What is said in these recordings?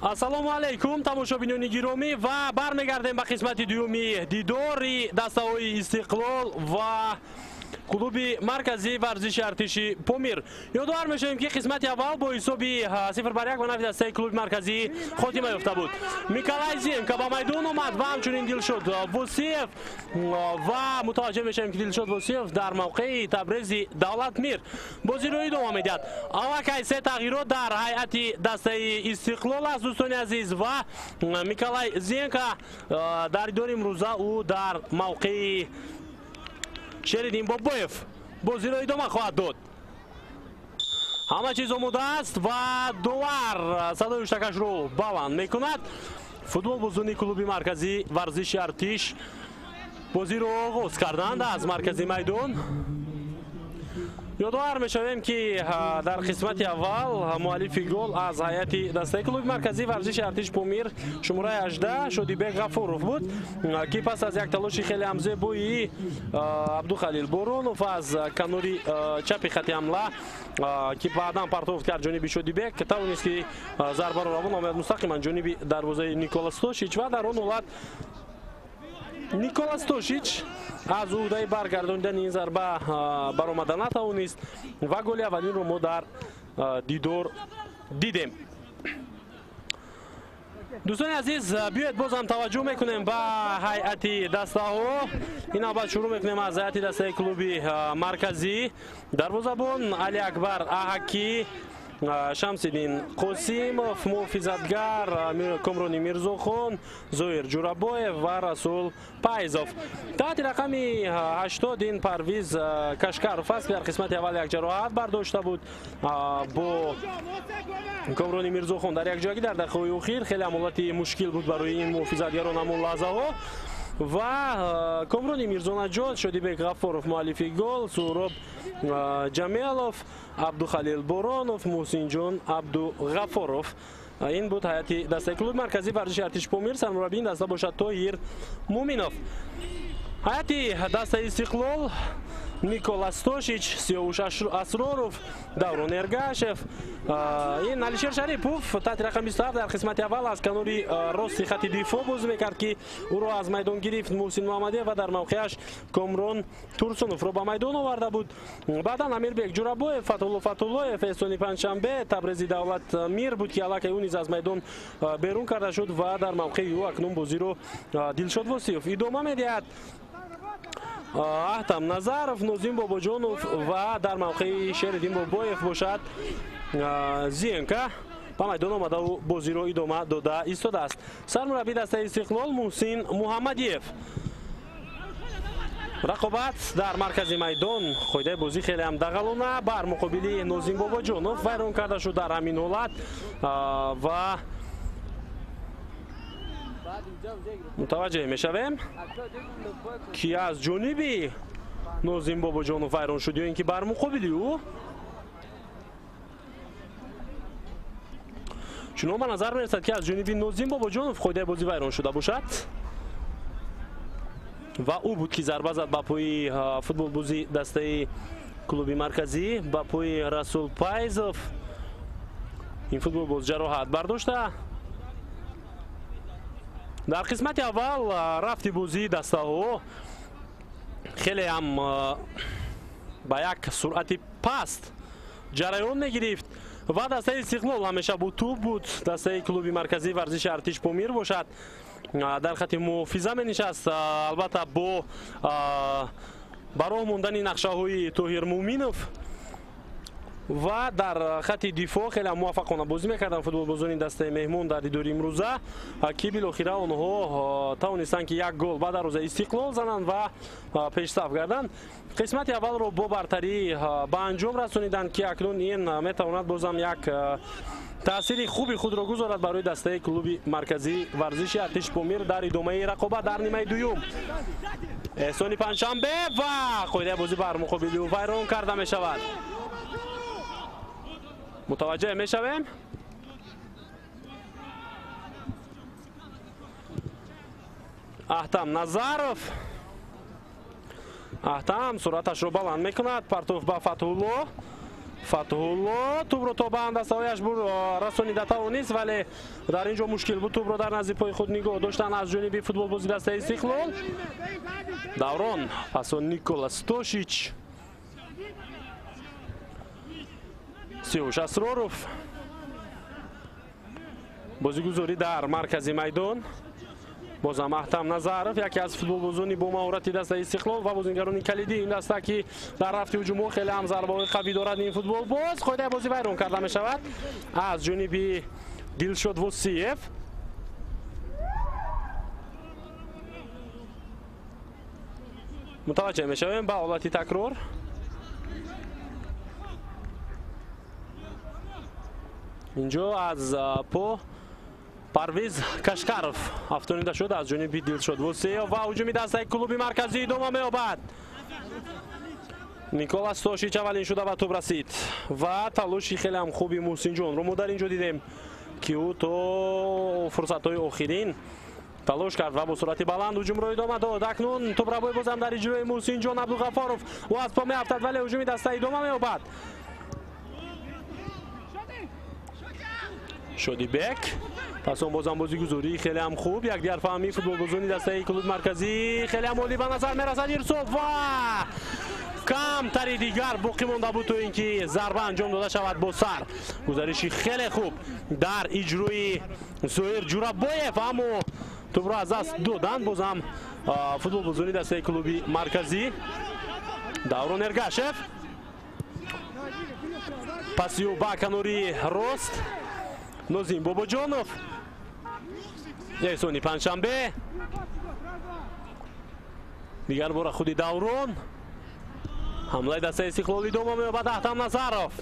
Ассалому алайкум, тамошобинони гиромӣ, ва бармегардем ба қисмати дуюми дидори дастаҳои Истиқлол ва клуби марказии варзиши артиши Помир. Ёдовар мешавем, ки қисмати аввал бо ҳисоби 0-1 ба нафи дастаи клуби марказӣ хотима ёфта буд. Миколай Зенко ба майдон омад ва ҳамчунин Дилшод Восиев, ва мутаваҷҷеҳ мешавем, ки Дилшод Восиев дар мавқеи Табрези Давлатмир бозиро идома медиҳад. Аллакай се тағйирот дар ҳайати дастаи Истиқлол аст, дӯстони азиз, ва Миколай Зенко дар дидори имрӯза ӯ дар мавқеи Шеридин Бобоев бозиро идома хоҳад дод. Ҳама чиз омода аст ва довар садои ҳуштакашро баланд мекунад. Футболбозони клуби марказии варзиши артиш бозиро оғоз карданд аз маркази майдон. Ёдовар мешавем, ки дар қисмати аввал муаллифи гол аз ҳайати дастаи клуби марказии варзиши артиш Помир шумораи 18 Шодибек Ғафуров буд, ки пас аз як талоши хеле ҳам зебои Абдухалил Боронов аз канори чапи хати ҳамла, ки баъдан партофт кард ҷониби Шодибек, тавонист, ки зарбаро равон омад мустақиман ҷониби дарвозаи Никола Стошич, ва дар он ҳолат Никола Стошич аз ӯҳдаи баргардонидани ин зарба баромада натавонист ва голи аввалинро мо дар дидор дидем. Дӯстони азиз, биёед бозам таваҷҷӯҳ мекунем ба ҳайати дастаҳо. Ин навбат шурӯъ мекунем аз ҳайати дастаи клуби марказӣ. Дарвозабон Али Акбар Аҳакӣ, Шамсиддин Қосимов, муҳофизатгар Комрони Мирзохон, Зоир Ҷурабоев ва Расул Пайзов. Таҳти рақами 80 ин Парвиз Кашкаров аст, ки дар қисмати аввал як ҷароҳат бардошта буд бо Комрони Мирзохон дар якҷоягӣ дар дақиқаҳои охир. Хеле ҳолати мушкил буд барои ин муҳофизатгарон ҳамон лаҳзаҳо. Ва Комрони Мирзонаҷот, Шодибек Ғаффоров муаллифи гол, Суҳроб Ҷамелов, Абдухалил Боронов, Муҳсинҷон Абдуғаффоров. Ин буд ҳайати дастаи клуби марказии варзиши артиши Помир. Сармураббии ин даста бошад Тоҳир Муминов. Ҳайати дастаи Истиқлол: Никола Стошич, Сиёвуш Асроров, Даврон Эргашев, ин Алишер Шарипов таҳти рақами 27 дар қисмати аввал аз канори рости хати дифоъ бозӣ мекард, ки ӯро аз майдон гирифт Муҳсин Муҳаммадиев ва дар мавқеаш Комрон Турсуновро ба майдон оварда буд. Баъдан Амирбек Ҷурабоев, Фатулло Фатуллоев, Эҳсони Панҷшанбе, Табрези Давлатмир буд, ки аллакай ӯ низ аз майдон берун карда шуд ва дар мавқеи ӯ акнун бозиро Дилшод Восиев идома медиҳад. Аҳтам Назаров, Нозим Бобоҷонов ва дар мавқеи Шериддин Бобоев бошад Зиенка ба майдон омадаву бозиро идома дода истодааст. Сармураббии дастаи Истиқлол Муҳсин Муҳаммадиев. Рақобат дар маркази майдон, қоидаи бозӣ хеле ҳам дағалона бар муқобили Нозим Бобоҷонов вайрон карда шуд дар ҳамин ҳолат ва мутаваҷҷеҳ мешавем, ки аз ҷониби Нозим Бобоҷонов вайрон шуд ё ин ки бар муқобили ӯ. Чунон ба назар мерасад, ки аз ҷониби Нозим Бобоҷонов қоидаи бозӣ вайрон шуда бошад ва ӯ буд, ки зарба зад ба пои футболбози дастаи клуби марказӣ, ба пои Расул Пайзов. Ин футболбоз ҷароҳат бардошта. Дар қисмати аввал рафти бозии дастаҳо хеле ҳам ба як суръати паст ҷараён мегирифт ва дастаи Истиқлол ҳамеша бо тӯб буд. Дастаи клуби марказии варзиши артиш Помир бошад дар хати муҳофиза менишаст, албатта бо ба роҳ мондани нақшаҳои Тоҳир Муминов, ва дар хати дифоъ хеле муваффақона бозӣ мекарданд футболбозони дастаи меҳмон дар дидори имрӯза, ки билохира онҳо тавонистанд, ки як гол ба дарвозаи Истиқлол зананд ва пешсаф гарданд. Қисмати аввалро бо бартарӣ ба анҷом расониданд, ки акнун ин метавонад бозам як таъсири хуби худро гузорад барои дастаи клуби марказии варзиши артиш Помир дар идомаи рақобат дар нимаи дуюм. Эҳсони Панҷшанбе ва қоидаи бозӣ бар муқобили ӯ вайрон карда мешавад. Мутаваҷҷеҳ мешавем. Аҳтам Назаров Аҳтам суръаташро баланд мекунад. Партов ба Фатҳулло. Фатҳулло тӯбро то ба андастаҳояш расонида тавонист, вале дар ин ҷо мушкил буд тӯбро дар назди пои худ нигоҳ доштан аз ҷониби футболбози дастаи Истиқлол. Даврон пасон Никола Стошич. Сиёвуш Асроров. Бозигузорӣ дар маркази майдон. Бозам Аҳтам Назаров, яке аз футболбозони бо маҳорати дастаи Истиқлол ва бозингарони калидии ин даста, ки дар рафти ҳуҷумҳо хеле ҳам зарбаҳои қавӣ дорад ин футболбоз. Қоидаи бозӣ вайрон карда мешавад аз ҷониби Дилшод Восиев. Мутаваҷҷеҳ мешавем ба ҳолати такрор. Инҷо аз по Парвиз Кашкаров афтонида шуд аз ҷониби Дилшод Восиев ва ҳуҷуми дастаи клуби марказӣ идома меёбад. Никола Стошич аввалин шуда ба тӯб расид ва талоши хеле ҳам хуби Муҳсинҷонро мо дар ин ҷо дидем, ки ӯ то фурсатҳои охирин талош кард ва бо суръати баланд ҳуҷумро идома дод. Акнун тӯбрабои бозам дар иҷрои Муҳсинҷон Абдуғафоров. Ӯ аз по меафтад, вале ҳуҷуми даста идома меёбад. Шодибек пас он бозам бозигузории хеле ҳам хуб, якдигарфаҳмии футболбозони дастаи клуби марказӣ хеле ҳам олӣ ба назар мерасад. Ирсол ва камтари дигар боқӣ монда буд то ин ки зарба анҷом дода шавад бо сар. Гузариши хеле хуб дар иҷрои Зоир Ҷурабоев, аммо тӯбро аз даст доданд бозам футболбозони дастаи клуби марказӣ. Даврон Эргашев паси ӯ ба канори рост Нозим Бобоҷонов. Эҳсони Панҷшанбе. Дигар бора худи Даврон. Ҳамлаи дастаи Истиқлол идома меёбад. Аҳтам Назаров.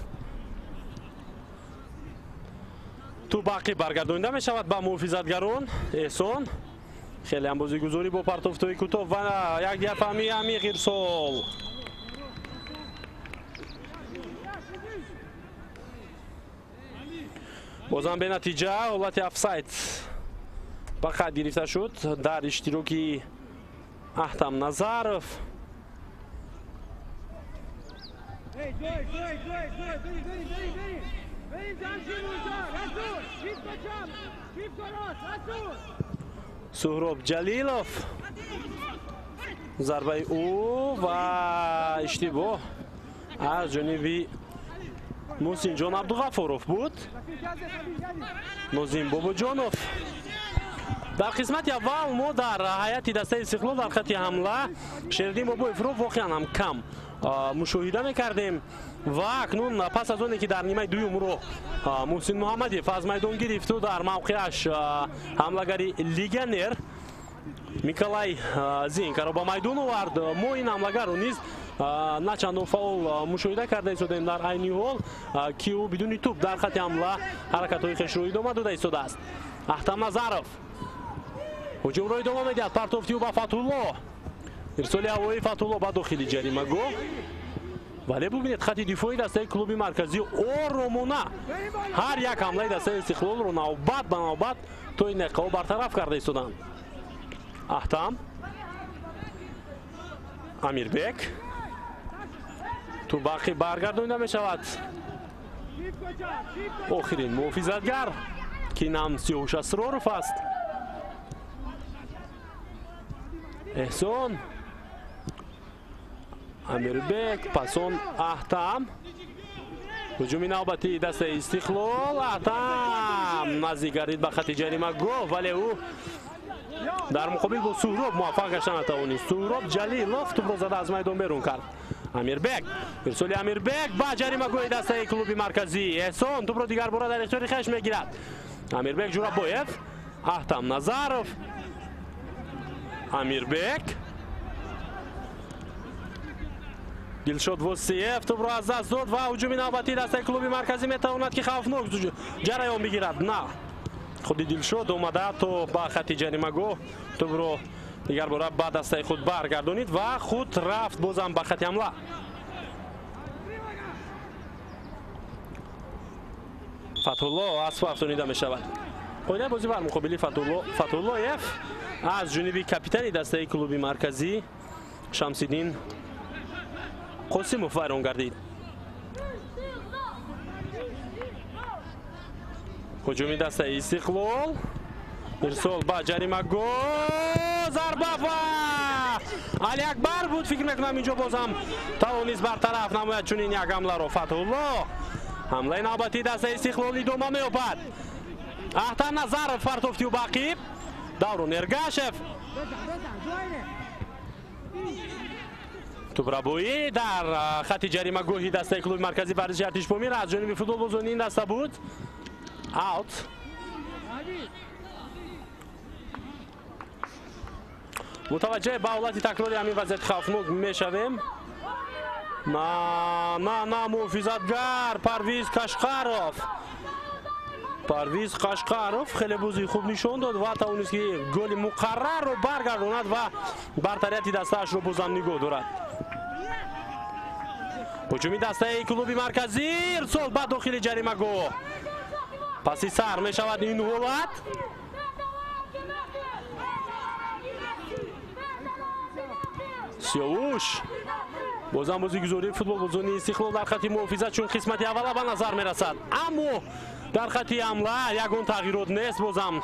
Тӯб ақиб баргардонида мешавад ба муҳофизатгарон. Эҳсон хеле ҳам бозигузорӣ бо партофтҳои кӯтоҳ ва якдигарфаҳмии амиқ. Ирсол. Бозам бенатиҷа ҳолати офсайд ба қайд гирифта шуд дар иштироки Аҳтам Назаров. Суҳроб Ҷалилов зарбаи ӯ ва иштибоҳ аз ҷониби Муҳсинҷон Абдуғафоров буд. Нозим Бобоҷонов. Дар қисмати аввал мо дар ҳайати дастаи Истиқлол дар хати ҳамла Шердин Бобоевро воқеан ҳам кам мушоҳида мекардем ва акнун пас аз оне ки дар нимаи дуюмро Муҳсин Муҳаммадиев аз майдон гирифту дар мавқеаш ҳамлагари легионер Миколай Зинкаро ба майдон овард, мо ин ҳамлагарро низ на чандон фаъол мушоҳида карда истодем дар айни ҳол, ки ӯ бидуни тӯб дар хати ҳамла ҳаракатҳои хешро идома дода истодааст. Аҳтам Назаров ҳуҷумро идома медиҳад. Партофти ӯ ба Фатҳулло. Ирсоли ҳавоии Фатҳулло ба дохили ҷаримагоҳ. Вале бубинед, хати дифои дастаи клуби марказӣ оромона ҳар як ҳамлаи дастаи Истиқлолро навбат ба навбат то ин дақиқаҳо бартараф карда истоданд. Аҳтам, Амирбек, тӯб ақиб баргардонида мешавад. Охирин муҳофизатгар, ки нам Сиёвуш Асроров аст. Эҳсон, Амирбек, пасон Аҳтам. Ҳуҷуми навбатии дастаи Истиқлол. Аҳтам наздик гардид ба хати ҷаримагоҳ, вале ӯ дар муқобил бо Суҳроб муваффақ гашта натавонист. Суҳроб Ҷалилов тӯбро зада аз майдон берун кард. Амирбек, ирсоли Амирбек ба ҷаримагоҳи дастаи клуби марказӣ. Эҳсон тӯбро дигар бора дар ихтиёри хеш мегирад. Амирбек Ҷурабоев, Аҳтам Назаров, Амирбек, Дилшод Восиев тӯбро аз даст дод ва ҳуҷуми навбатии дастаи клуби марказӣ метавонад ки хавфнок ҷараён бигирад. На, худи Дилшод омада то ба хати ҷаримагоҳ тӯбро дигар бора ба дастаи худ баргардонид ва худ рафт бозам ба хати ҳамла. Фатҳулло аз по афтонида мешавад. Қоидаи бозӣ бар муқобили Фатҳуллоев аз ҷониби капитани дастаи клуби марказӣ Шамсиддин Қосимов вайрон гардид. Ҳуҷуми дастаи Истиқлол. Ирсол ба ҷаримагоҳ, зарба ва Алиакбар буд. Фикр мекунам инҷо бозам тавонист бартараф намояд чунин як ҳамларо Фатҳулло. Ҳамлаи навбатии дастаи Истиқлол идома меёбад. Ахтам Назаров партофтию ба ақиб. Даврон Эргашев. Тӯбрабоӣ дар хати ҷаримагоҳи дастаи клуби марказии варзиши Артиш Помир аз ҷониби футболбозони ин даста буд. Аут. Мутаваҷҷеҳ ба ҳолати такрори ҳамин вазъияти хавфнок мешавем. На, на, на, муҳофизатгар Парвиз Қашқаров. Парвиз Қашқаров хеле бозии хуб нишон дод ва тавонист ки голи муқаррарро баргардонад ва бартарияти дастаашро бозам нигоҳ дорад. Ҳуҷуми дастаи клуби марказӣ, ирсол ба дохили ҷаримагоҳ. Паси сар мешавад ин ҳолат. Сиёвуш. Бозам бозигузории футболбозони Истиқлол дар хати муҳофизат чун қисмати аввала ба назар мерасад. Аммо дар хати ҳамла ягон тағйирот нест. Бозам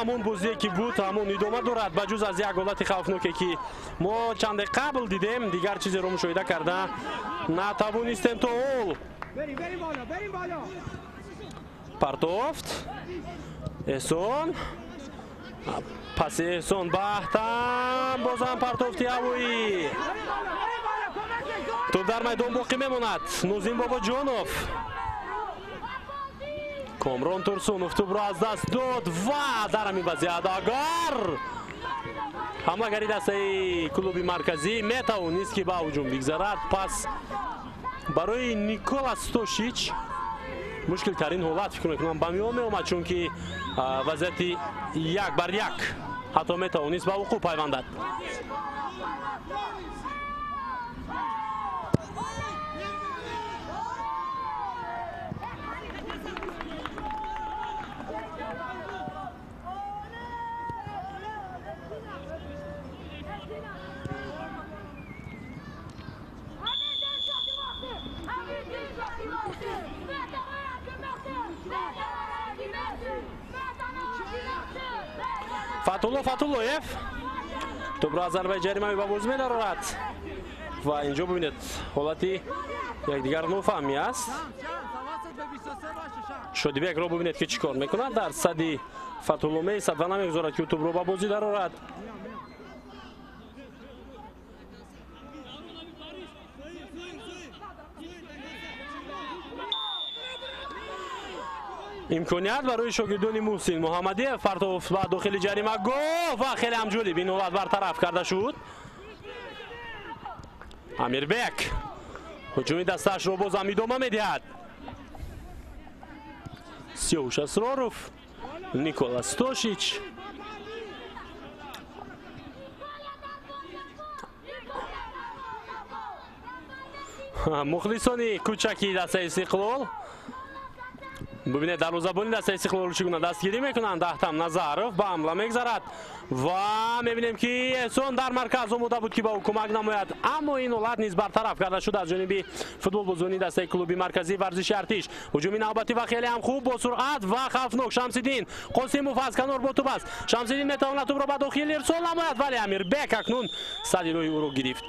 ҳамон бозие ки буд ҳамон идома дорад, ба ҷуз аз як ҳолати хавфноке ки мо чанде қабл дидем, дигар чизеро мушоҳида карда натавонистем то ҳол. Партофт Эҳсон, паси Эҳсон ба Ахтам, бозам партофти ҳавоӣ. Тӯб дар майдон боқӣ мемонад. Нозим Бобоҷонов. Комрон Турсунов тӯбро аз даст дод ва дар ҳамин вазъият агар ҳамлагари дастаи клуби марказӣ метавонист ки ба ҳуҷум бигзарад, пас барои Никола Стошич мушкилтарин ҳолат фикр мекунам ба миён меомад, чунки вазъияти 1-1 ҳатто метавонист ба вуқӯъ пайвандад. Фатулло Фатуллоев тӯбро аз зарбаи ҷаримавӣ ба бозӣ медарорад ва инҷо бибинед ҳолати якдигар нофаҳмӣ аст. Шодибекро бибинед ки чӣ кор мекунад. Дар сади Фатулло меистад ва намегузорад ки тӯбро ба бозӣ дарорад. Имконият барои шогирдони Муҳсин Муҳаммадиев. Партов ба дохили ҷаримагоҳ ва хеле ҳам ҷолиб ин ҳолат бартараф карда шуд. Амирбек ҳуҷуми дастаашро бозам идома медиҳад. Сиёвуш Асроров, Никола Стошич. Мухлисони кӯчаки дастаи Истиқлол бубинед дарвозабони дастаи Истиқлолро чӣ гуна дастгирӣ мекунанд. Ахтам Назаров ба ҳамла мегзарад ва мебинем ки Эҳсон дар марказ омода буд ки ба ӯ кӯмак намояд, аммо ин ҳолат низ бартараф карда шуд аз ҷониби футболбозони дастаи клуби марказии варзиши Артиш. Ҳуҷуми навбатӣ ва хеле ҳам хуб бо суръат ва хавфнок. Шамсиддин Қосимов аз канор бо тӯб аст. Шамсиддин метавонад тӯбро ба дохил ирсол намояд, вале Амирбек акнун сади роҳи ӯро гирифт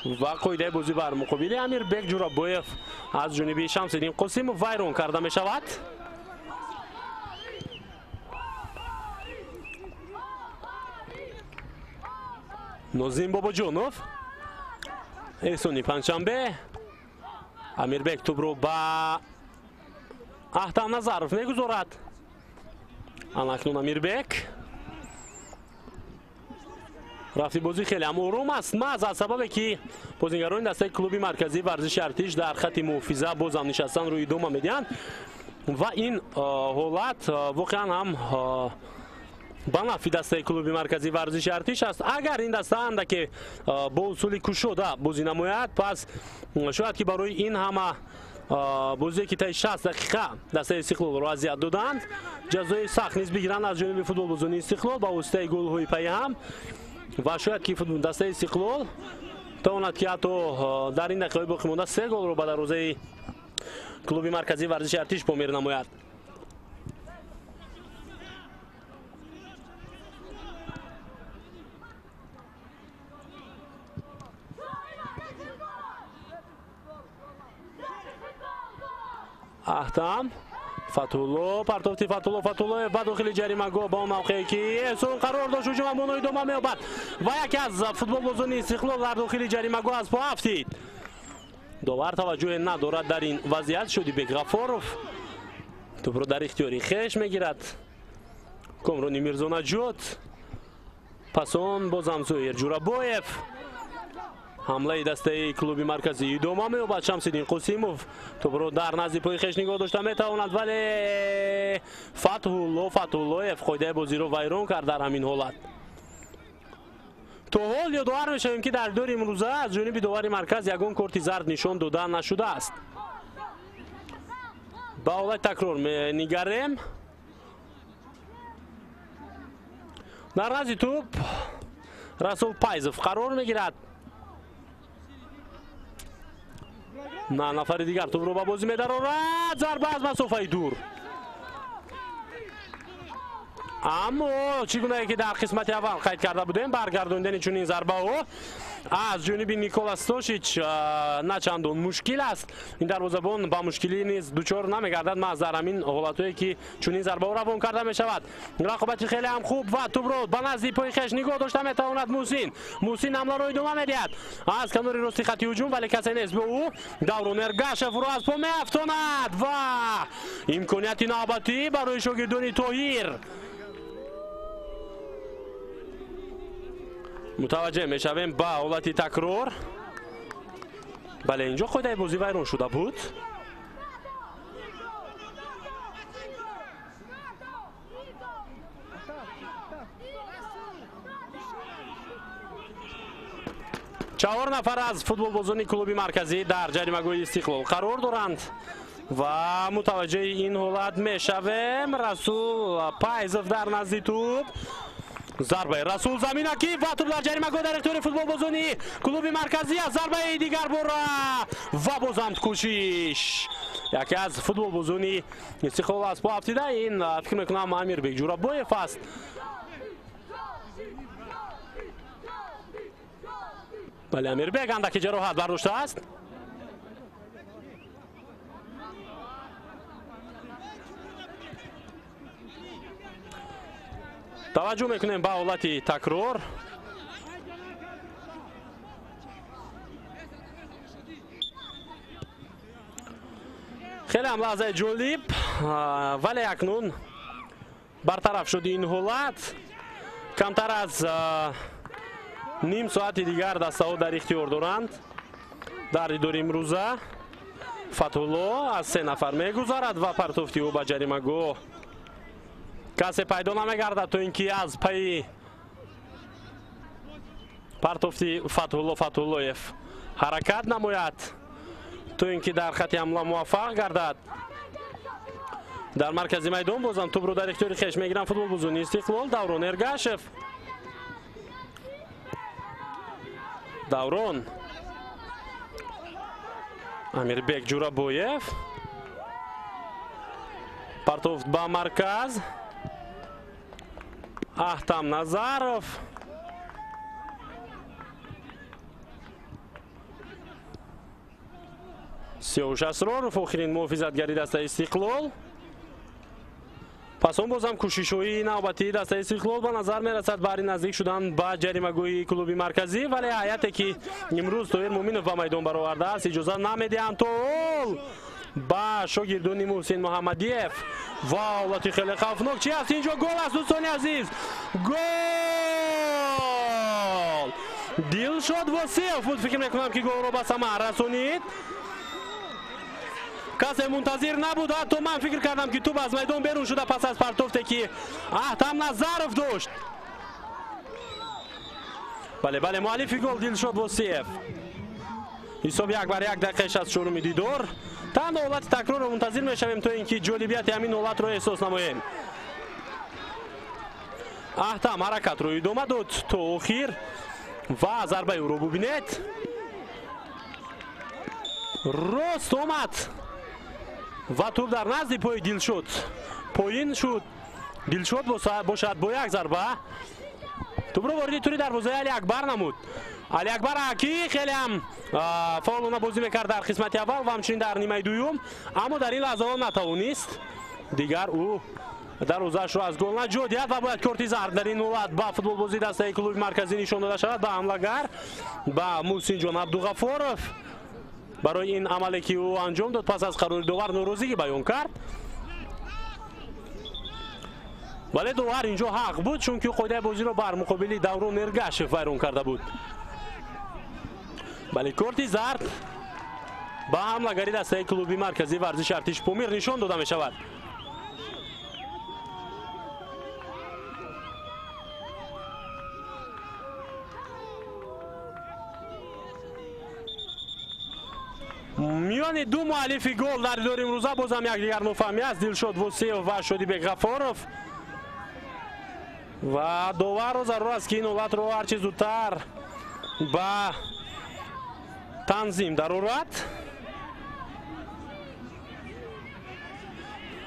ва қоидаи бозӣ бар муқобили Амирбек Ҷурабоев аз ҷониби Шамсиддин Қосимов вайрон карда мешавад. Нозим Бобоҷонов, Эҳсони Панҷшанбе. Амирбек тӯбро ба Ахтам Назаров мегузорад. Анакнун Амирбек. Рафти бозӣ хеле ҳам ором аст, маҳз аз сабабе ки бозигарони дастаи клуби марказии варзиши Артиш дар хати муҳофиза бозам нишастанро идома медиҳанд ва ин ҳолат воқеан ҳам ба нафъи дастаи клуби марказии варзиши Артиш аст. Агар ин даста андаке бо усули кушода бозӣ намояд, пас шояд ки барои ин ҳама бозие ки таи 60 дақиқа дастаи Истиқлолро азият доданд, ҷазои сахт низ бигиранд аз ҷониби футболбозони Истиқлол ба воситаи голҳои пайҳам. Ва шояд ки дастаи Истиқлол тавонад ки ҳатто дар ин дақиқаҳои боқӣ монда 3 голро ба дарвозаи клуби марказии варзиши Артиш помир намояд. Аҳтам Фатулло, партофти Фатулло Фатуллоев ба дохили ҷаримагоҳ ба он мавқее ки Эҳсон қарор дошт, ҳуҷум ҳамоно идома меёбад ва яке аз футболбозони Истиқлол дар дохили ҷаримагоҳ аз по афтид. Довар таваҷҷӯҳе надорад дар ин вазъият. Шодибек Ғафоров тӯпро дар ихтиёри хеш мегирад. Комрони Мирзонаҷот, пас он бозам Зоир Ҷурабоев. Ҳамлаи дастаи клуби марказӣ идома меёбад. Шамсиддин Қосимов тӯпро дар назди пои хеш нигоҳ дошта метавонад, вале Фатҳулло Фатҳуллоев қоидаи бозиро вайрон кард дар ҳамин ҳолат. То ҳол ёдовар мешавем, ки дар дидори имрӯза аз ҷониби довари марказ ягон корти зард нишон дода нашудааст. Ба ҳолати такрор менигарем. Дар назди тӯп Расул Пайзов қарор мегирад. На, нафари дигар тӯпро ба бозӣ медарорад. Зарба аз масофаи дур. Аммо чӣ гунае ки дар қисмати аввал қайд карда будем, баргардондани чунин зарбаҳо аз ҷониби Никола Стошич на чандон мушкил аст. Ин дарвозабон ба мушкилӣ низ дучор намегардад маҳз дар ҳамин ҳолатҳое ки чунин зарбаҳо равон карда мешавад. Рақобати хеле ҳам хуб ва тӯпро ба назди пои хеш нигоҳ дошта метавонад Муҳсин. Муҳсин ҳамларо идома медиҳад аз канори рости хати ҳуҷум, вале касе нест бо ӯ. Даврон Эргашев ӯро аз по меафтонад ва имконияти навбатӣ барои шогирдони Тоҳир. Мутаваҷҷеҳ мешавем ба ҳолати такрор. Бале, инҷо қоидаи бозӣ вайрон шуда буд. Чаҳор нафар аз футболбозони клуби марказӣ дар ҷаримагоҳи Истиқлол қарор доранд ва мутаваҷҷеҳи ин ҳолат мешавем. Расул Пайзов дар назди тӯп. Зарбаи Расул заминакӣ ва тӯп дар ҷаримагоҳ дар ихтиёри футболбозони клуби марказӣ аст. Зарбаи дигар бора ва бозам кӯшиш. Яке аз футболбозони Истиқлол аз по афтида. Ин фикр мекунам Амирбек Ҷурабоев аст. Бале, Амирбек андаки ҷароҳат бардоштааст. Таваҷҷӯҳ мекунем ба ҳолати такрор. Хеле ҳам лаҳзаи ҷолиб, вале акнун бартараф шуд ин ҳолат. Камтар аз ним соати дигар дастаҳо дар ихтиёр доранд. Дар дидори имрӯза Фатҳулло аз 3 нафар мегузарад ва партофти ӯ ба ҷаримагоҳ. Касе пайдо намегардад то ин ки аз пайи партофти Фатҳулло Фатҳуллоев ҳаракат намояд то ин ки дар хати ҳамла муваффақ гардад. Дар маркази майдон бозам тӯпро дар ихтиёри хеш мегиранд футболбозони Истиқлол. Даврон Эргашев. Даврон Амирбек Ҷурабоев. Партофт ба марказ. Аҳтам Назаров. Сиёвуш Асроров охирин муҳофизатгари дастаи Истиқлол. Пас он бозам кӯшишҳои навбатии дастаи Истиқлол ба назар мерасад баҳри наздик шудан ба ҷаримагоҳи клуби марказӣ, вале ҳайате ки имрӯз Тоҳир Муъминов ба майдон баровардааст иҷоза намедиҳанд то ҳол ба шогирдони Муҳсин Муҳаммадиев. Ва ҳолати хеле хавфнок чи аст инҷо? Гол аст, дӯстони азиз, гол! Дилшод Восиев буд, фикр мекунам ки голро ба самар расонид. Касе мунтазир набуд, ҳатто ман фикр кардам ки тӯп аз майдон берун шуда пас аз партофте ки Аҳтам Назаров дошт. Бале, бале, муаллифи гол Дилшод Восиев. Ҳисоб 1-1 дақиқаи 64-уми дидор. Танҳо ҳолати такрорро мунтазир мешавем то ин ки ҷолибияти ҳамин ҳолатро эҳсос намоем. Аҳтам ҳаракатро идома дод то охир ва зарбаи ӯро бубинед. Рост омад ва тӯб дар назди пои Дилшод поин шуд. Дилшод бошад бо як зарба тӯбро вориди тури дарвозаи Али Акбар намуд. Али Акбар Аки хеле ҳам фаъолона бозӣ мекард дар қисмати аввал ва ҳамчунин дар нимаи дуюм, аммо дар ин лаҳзаҳо натавонист дигар ӯ дарвозаашро аз гол наҷот диҳад ва бояд корти зард дар ин ҳолат ба футболбозии дастаи клуби марказӣ нишон дода шавад, ба ҳамлагар, ба Муҳсинҷон Абдуғафоров барои ин амале ки ӯ анҷом дод пас аз қарори довар норозигӣ баён кард. Вале довар инҷо ҳақ буд, чунки қоидаи бозиро бар муқобили Даврон Эргашев вайрон карда буд. Бале, корти зард ба ҳамлагари дастаи клуби марказии варзиши Артиши Помир нишон дода мешавад. Миёни ду муаллифи гол дар дидори имрӯза бозам якдигар нофаҳмӣ аст. Дилшод Восеев ва Шодибек Ғафоров. Ва доварро зарур аст, ки ин ҳолатро ҳарчи зудтар ба танзим дарорад.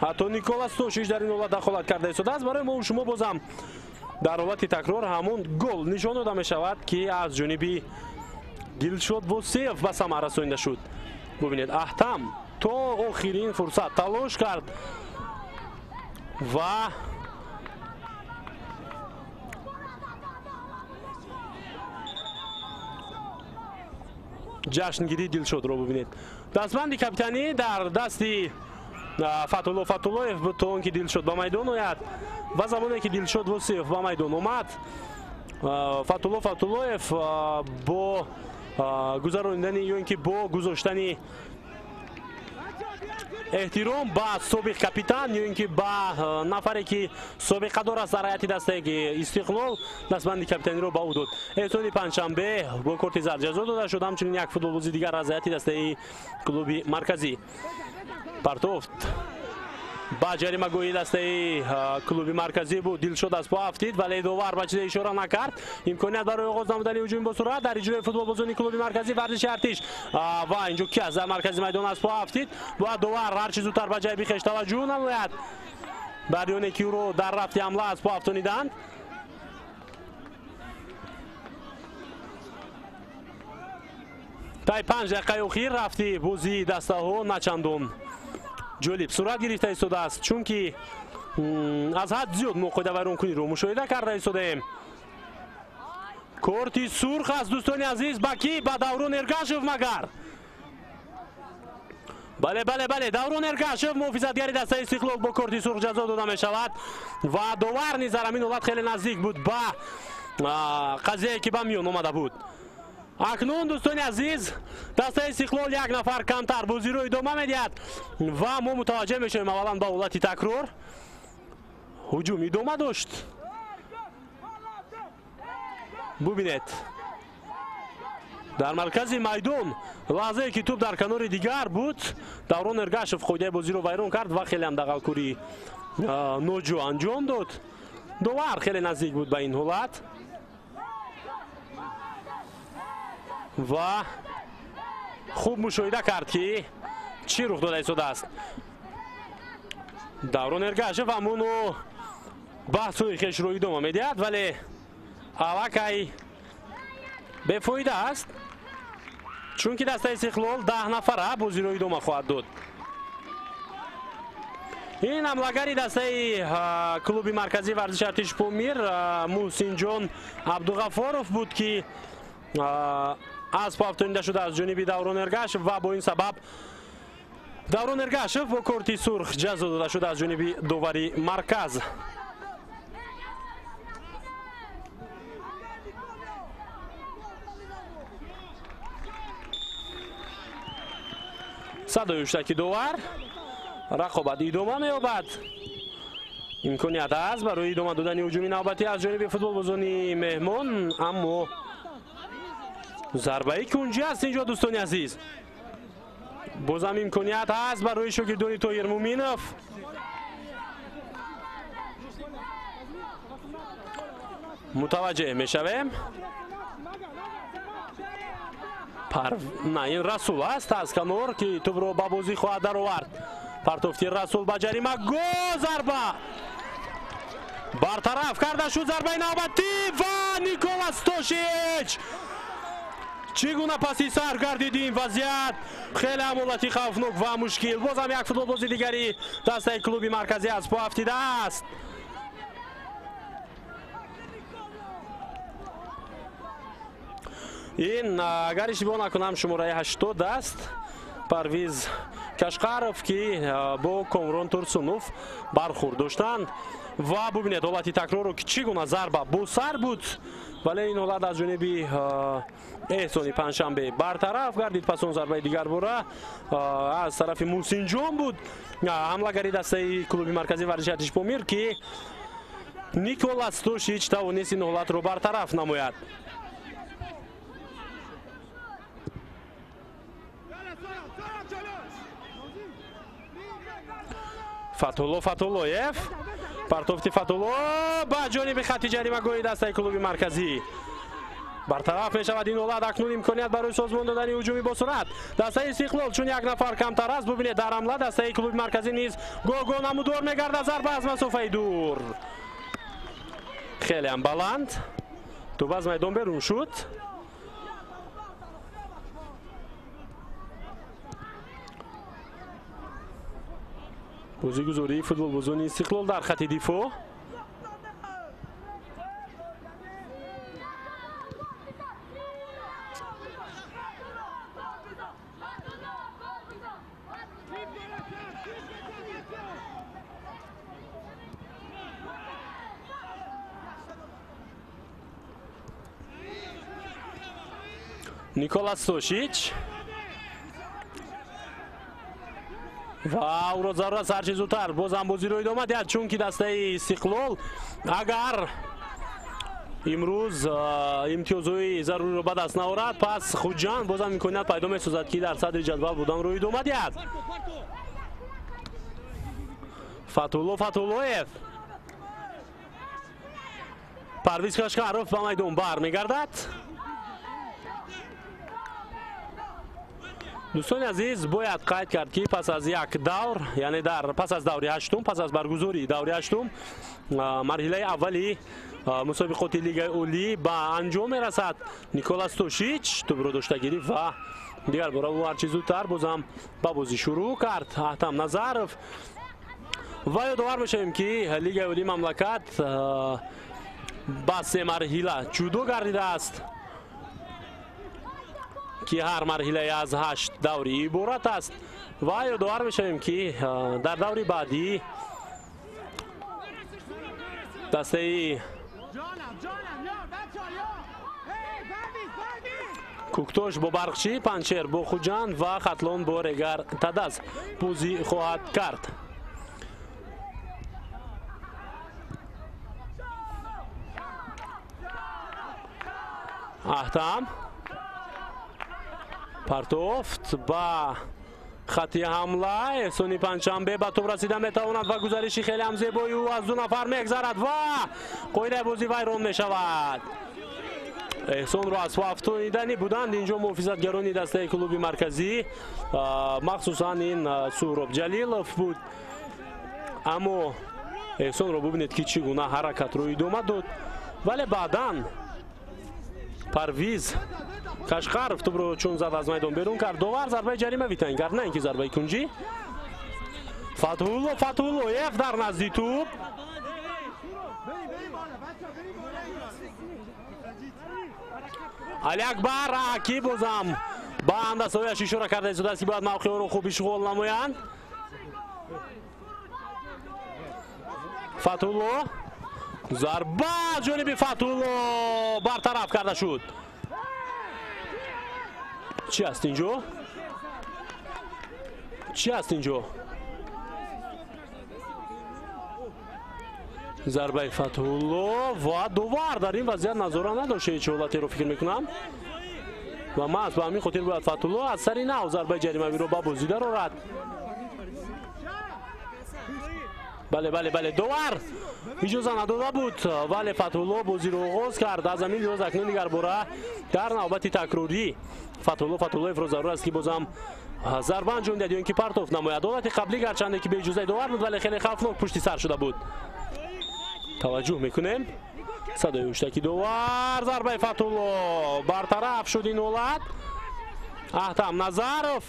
Ҳатто Никола Стошич дар ин ҳолат дахолат карда истодааст. Барои мо шумо бозам дар ҳолати такрор ҳамон гол нишон дода мешавад, ки аз ҷониби Дилшод Восеев ба самар расонида шуд. Бубинед, Аҳтам то охирин фурсат талош кард ва ҷашнгирии Дилшодро бубинед. Дастбанди капитанӣ дар дасти Фатулло Фатуллоев буд то он ки Дилшод ба майдон ояд ва замоне ки Дилшод Восеев ба майдон омад, Фатулло Фатуллоев бо гузаронидани ё ин ки бо гузоштани эҳтиром ба собиқ капитан ё ин ки ба нафаре ки собиқадор аст дар ҳайати дастаи Истиқлол, дастбанди капитаниро ба ӯ дод. Эҳсони Панҷшанбе бо корти зард ҷазо дода шуд, ҳамчунин як футболбози дигар аз ҳайати дастаи клуби марказӣ. Партофт ба ҷаримагоҳи дастаи клуби марказӣ буд. Дилшод аз по афтид, вале довар ба чизе ишора накард. Имконият барои оғоз намудани ҳуҷуми босуръат дар иҷрои футболбозони клуби марказӣ варзиши Артиш. Ва инҷо ки аз дар маркази майдон аз по афтид, бояд довар ҳарчи зудтар ба ҷайби хеш таваҷҷӯҳ намояд. Баъди оне ки ӯро дар рафти ҳамла аз по афтониданд. Тай 5 дақиқаи охир рафти бозии дастаҳо начандон ҷолиб сурат гирифта истодааст, чунки аз ҳад зиёд мо қоидавайронкуниро мушоҳида карда истодаем. Корти сурх аст, дӯстони азиз, ба ки? Ба Даврон Эргашев магар? Бале, бале, бале, Даврон Эргашев муҳофизатгари дастаи Истиқлол бо корти сурх ҷазо дода мешавад ва довар низ дар ҳамин ҳолат хеле наздик буд ба қазияе ки ба миён омада буд. Акнун, дӯстони азиз, дастаи Истиқлол як нафар камтар бозиро идома медиҳад ва мо мутаваҷҷеҳ мешавем аввалан ба ҳолати такрор. Ҳуҷум идома дошт. Бубинед, дар маркази майдон лаҳзае ки тӯб дар канори дигар буд, Даврон Эргашев қоидаи бозиро вайрон кард ва хеле ҳам дағалкории ноҷо анҷом дод. Довар хеле наздик буд ба ин ҳолат ва хуб мушоҳида кард, ки чӣ рух дода истодааст. Даврон Эргашев ҳамону баҳсҳои хешро идома медиҳад, вале аллакай бефоида аст, чунки дастаи Истиқлол 10 нафара бозиро идома хоҳад дод. Ин ҳамлагари дастаи клуби марказии варзиши Артиши Помир Муҳсинҷон Абдуғафоров буд, ки аз по афтонида шуда аз ҷониби Даврон Эргашев ва бо ин сабаб Даврон Эргашев бо корти сурх ҷазо дода шуда аз ҷониби довари марказ. Садои ҳуштаки довар, рақобат идома меёбад. Имконият аст барои идома додани ҳуҷуми навбатӣ аз ҷониби футболбозони меҳмон, аммо зарбаи кунҷӣ аст инҷо, дӯстони азиз. Бозам имконият ҳаст барои шогирдони Тоҳир Муминов. Мутаваҷҷеҳ мешавем. На, ин Расул аст аз канор, ки тӯбро ба бозӣ хоҳад даровард. Партофти Расул ба ҷарима, гол, зарба бартараф карда шуд. Зарбаи навбатӣ ва Никола Стошич чӣ гуна паси сар гардид ин вазъият. Хеле ҳам ҳолати хавфнок ва мушкил. Бозам як футболбози дигари дастаи клуби марказӣ аз по афтидааст. Ин, агар иштибоҳ накунам, шумораи 80 аст. Парвиз Кашқаров, ки бо Комрон Турсунов бархӯрд доштанд. Ва бубинед ҳолати такрорро, ки чӣ гуна зарба бо сар буд, вале ин ҳолат аз ҷониби Эҳсони Панҷшанбе бартараф гардид. Пас он зарбаи дигар бора аз тарафи Муҳсинҷон буд, ҳамлагари дастаи клуби марказии варзиши Атишпомир, ки Никола Стошич тавонист ин ҳолатро бартараф намояд. Фатулло Фатуллоев, партофти Фатулло ба ҷониби хати ҷаримагоҳи дастаи клуби марказӣ бартараф мешавад ин ҳолат. Акнун имконият барои созмон додани ҳуҷуми босуръат дастаи Истиқлол, чун як нафар камтар аст. Бубинед, дар ҳамла дастаи клуби марказӣ низ гоҳ-гоҳ намудор мегардад. Зарба аз масофаи дур, хеле ҳам баланд, тӯб аз майдон берун шуд. Бозигузории футболбозони Истиқлол дар хати дифоъ. Никола Стошич ва ӯро зарур аст ҳарчи зудтар бозам бозиро идома диҳад, чунки дастаи Истиқлол агар имрӯз имтиёзҳои заруриро ба даст наорад, пас Хуҷанд бозам имконият пайдо месозад, ки дар садри ҷадвал буданро идома диҳад. Фатулло Фатуллоев, Парвиз Кашқаров ба майдон бармегардад. Дӯстони азиз, бояд қайд кард, ки пас аз як давр, яъне дар пас аз даври ҳаштум, пас аз баргузории даври ҳаштум, марҳилаи аввали мусобиқоти Лигаи Олӣ ба анҷом мерасад. Никола Стошич тӯбро дошта гирифт ва дигар бора ӯ ҳарчи зудтар бозам ба бозӣ шурӯъ кард. Аҳтам Назаров. Ва ёдовар мешавем, ки Лигаи Олии мамлакат ба се марҳила ҷудо гардидааст, ки ҳар марҳилае аз 8 даври иборат аст. Ва ёдовар мешавем, ки дар даври баъдӣ дастаи Куктош бо Барқчӣ, Панҷшер бо Хуҷанд ва Хатлон бо Регар Тадаз бозӣ хоҳад кард. Аҳтам партофт ба хати ҳамла. Эҳсони Панҷшанбе ба тӯб расида метавонад ва гузариши хеле ҳам зебои ӯ аз ду нафар мегзарад ва қоидаи бозӣ вайрон мешавад. Эҳсонро аз по афтониданӣ буданд инҷо муҳофизатгарони дастаи клуби марказӣ, махсусан ин Суҳроб Ҷалилов буд. Аммо Эҳсонро бубинед, ки чӣ гуна ҳаракатро идома дод, вале баъдан Парвиз Кашқаров тӯбро чун зад аз майдон берун кард. Довар зарбаи ҷаримавӣ таъин кард, на ин ки зарбаи кунҷӣ. Фатҳулло Фатҳуллоев дар назди тӯб. Алиакбар Аки бозам ба ҳамдастҳояш ишора карда истодааст, ки бояд мавқеъро хуб ишғол намоянд. Фатҳулло, зарба аз ҷониби Фатҳулло бартараф карда шуд. Чӣ аст инҷо? Чӣ аст инҷо? Зарбаи Фатҳулло ва довар дар ин вазъият назора надошт, ҳеҷ ҳолатеро фикр мекунам. Ва маҳз ба ҳамин хотир бояд Фатҳулло аз сари нав зарбаи ҷаримавиро ба бозӣ дарорад. Бале, бале, бале, довар иҷоза надода буд, вале Фатҳулло бозиро оғоз кард. Аз ҳамин лиҳоз акнун дигарбора дар навбати такрорӣ Фатҳулло Фатҳуллоевро зарур аст, ки бозам зарба анҷом диҳад ё ин ки партофт намояд. Ҳолати қаблӣ гарчанде ки беиҷозаи довар буд, вале хеле хавфнок пушти сар шуда буд. Таваҷҷӯҳ мекунем. Садои ҳуштаки довар, зарбаи Фатҳулло бартараф шуд ин ҳолат. Аҳтам Назаров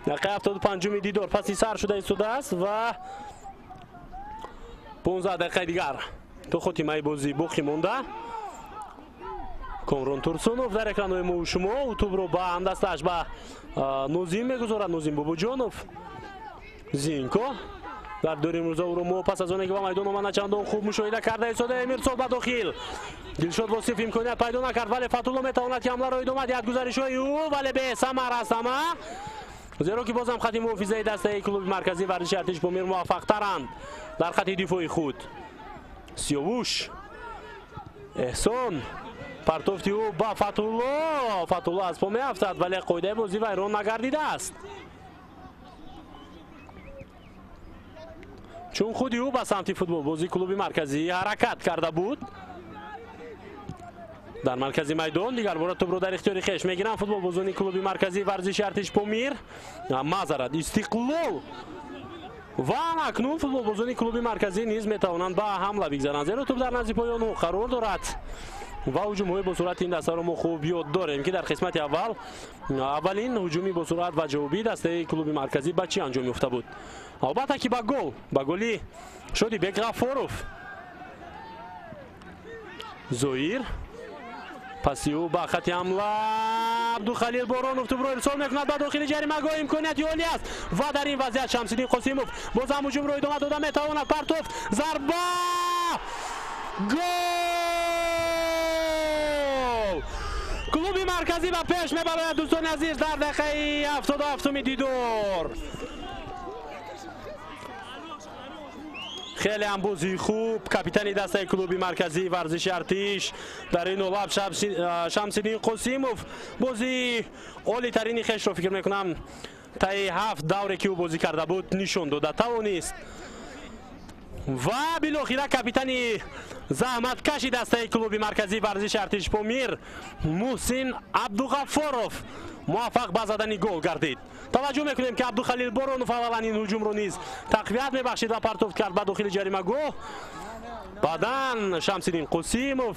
дақиқаи 75-уми дидор паси сар шуда истодааст ва 15 дақиқаи дигар то хотимаи бозӣ боқӣ монда. Комрон Турсунов дар экранҳои мо шумо тӯбро ба ҳамдастааш ба Нозим мегузорад. Нозим Бобоҷонов, Зинко дар дури имрӯза ӯро мо пас аз оне ки ба майдон омада чандон хуб мушоҳида карда истодаем. Ирсол ба дохил, Дилшод Восиф имконият пайдо накард, вале Фатҳулло метавонад ки ҳамларо идома диҳад. Гузаришҳои ӯ вале бесамар аст ҳама, зеро ки бозам хати муҳофизаи дастаи клуби марказии варзиши Артиш Помир муваффақтаранд дар хати дифои худ. Сиёвуш Эҳсон, партофти ӯ ба Фатҳулло. Фатҳулло аз по меафтад, вале қоидаи бозӣ вайрон нагардидааст, чун худи ӯ ба самти футболбозии клуби марказӣ ҳаракат карда буд. Дар маркази майдон дигарбора тӯбро дар ихтиёри хеш мегиранд футболбозони клуби марказии варзиши Артиш Помир. Мазарат Истиқлол ва акнун футболбозони клуби марказӣ низ метавонанд ба ҳамла бигзаранд, зеро тӯб дар назди поён ӯ қарор дорад ва ҳуҷумҳои босуръати ин дастаро мо хуб ёд дорем, ки дар қисмати аввал аввалин ҳуҷуми босуръат ва ҷавобии дастаи клуби марказӣ ба чӣ анҷом ёфта буд? Албатта ки ба гол, ба голи Шодибек Ғаффоров. Зоир паси ӯ ба хати ҳамла, Абдухалил Боронов тӯбро ирсол мекунад ба дохили ҷаримагоҳ. Имконияти олӣ аст ва дар ин вазъият Шамсиддин Қосимов боз ҳам ҳуҷумро идома дода метавонад. Партофт, зарба, гол! Клуби марказӣ ба пеш мебарояд, дӯстони азиз, дар дақиқаи 77-уми дидор. Хеле ҳам бозии хуб капитани дастаи клуби марказии варзиши Артиш дар ин ҳолат Шамсиддин Қосимов бозии олитарини хешро фикр мекунам таи 7 давре ки ӯ бозӣ карда буд нишон дода тавонист ва билохира капитани заҳматкаши дастаи клуби марказии варзиши Артиш Помир Муҳсин Абдуғаффоров муваффақ ба задани гол гардид. Таваҷҷӯҳ мекунем, ки Абдухалил Боронов аввалан ин ҳуҷумро низ тақвият мебахшид ва партофт кард ба дохили ҷаримагоҳ. Баъдан Шамсиддин Қосимов,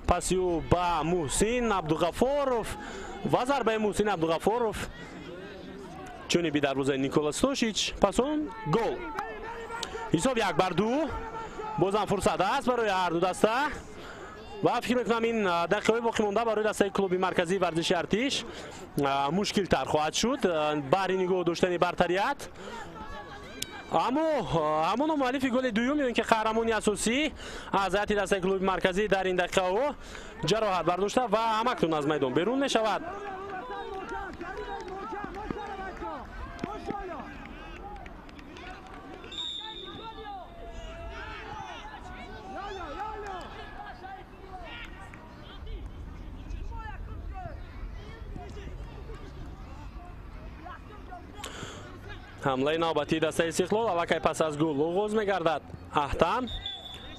паси ӯ ба Муҳсин Абдуғаффоров ва зарбаи Муҳсин Абдуғаффоров ҷониби дарвозаи Никола Стошич, пас он гол. Ҳисоб 1-2. Бозам фурсат аст барои ҳар ду даста ва фикр мекунам ин дақиқаҳои боқӣ монда барои дастаи клуби марказии варзиши Артиш мушкилтар хоҳад шуд баҳри нигоҳ доштани бартарият. Аммо ҳамоно муаллифи голи дуюм ё ин ки қаҳрамони асосӣ аз ҳайати дастаи клуби марказӣ дар ин дақиқаҳо ҷароҳат бардошта ва ҳамакнун аз майдон берун мешавад. Ҳамлаи навбатии дастаи Истиқлол аллакай пас аз гол оғоз мегардад. Аҳтам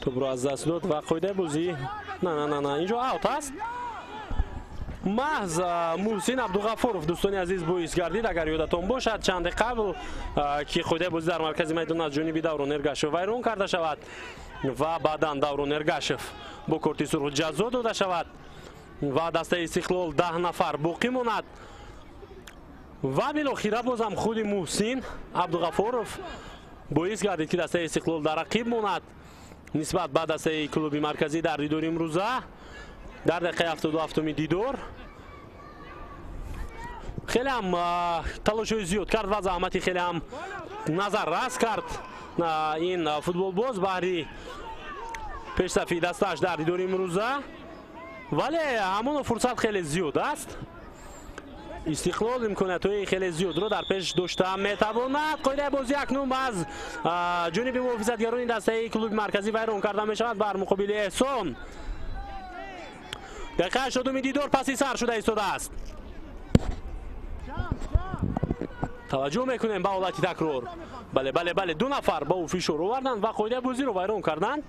тӯбро аз даст дод ва қоидаи бозӣ на на на на инҷо аут аст. Маҳз Муҳсин Абдуғаффоров, дӯстони азиз, боис гардид, агар ёдатон бошад, чанде қабл ки қоидаи бозӣ дар маркази майдон аз ҷониби Даврон Эргашев вайрон карда шавад ва баъдан Даврон Эргашев бо корти сурх ҷазо дода шавад ва дастаи Истиқлол 10 нафар боқӣ монад. Ва билохира бозам худи Муҳсин Абдуғаффоров боис гардид, ки дастаи Истиқлол дар рақиб монад нисбат ба дастаи клуби марказӣ дар дидори имрӯза дар дақиқаи 77-уми дидор. Хеле ҳам талошҳои зиёд кард ва заҳмати хеле ҳам назаррас кард ин футболбоз баҳри пешсафи дастааш дар дидори имрӯза, вале ҳамоно фурсат хеле зиёд аст. Истиқлол имкониятҳои хеле зиёдро дар пеш дошта метавонад. Қоидаи бозӣ акнун аз ҷониби муҳофизатгарони дастаи клуби марказӣ вайрон карда мешавад бар муқобили Эҳсон. Дақиқаи 80-уми дидор паси сар шуда истодааст. Таваҷҷӯҳ мекунем ба ҳолати такрор. Бале, бале, бале, ду нафар ба ӯ фишор оварданд ва қоидаи бозиро вайрон карданд.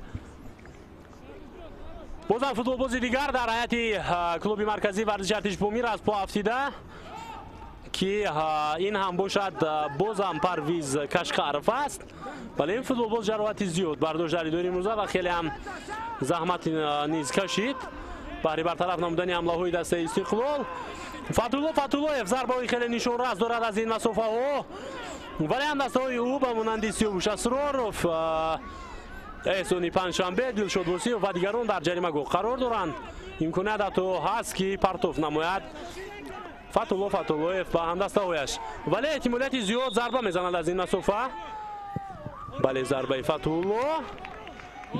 Бозам футболбози дигар дар ҳайати клуби марказии варзиши артиш Помир аз по афтида, ки ин ҳам бошад бозам Парвиз Кашқаров аст. Вале ин футболбоз ҷароҳати зиёд бардошт дар дидори имрӯза ва хеле ҳам заҳмат низ кашид баҳри бартараф намудани ҳамлаҳои дастаи Истиқлол. Фатулло Фатуллоев зарбаҳои хеле нишонрас дорад аз ин масофаҳо, вале ҳам дастаҳои ӯ ба монанди Сиёвуш Асроров, Эҳсони Панҷшанбе, Дилшод Восиев ва дигарон дар ҷаримагоҳ қарор доранд. Имконият ҳатто ҳаст, ки партоф намояд Фатулло Фатуллоев ба ҳамдастаҳояш, вале эҳтимолияти зиёд зарба мезанад аз ин масофа. Бале, зарбаи Фатулло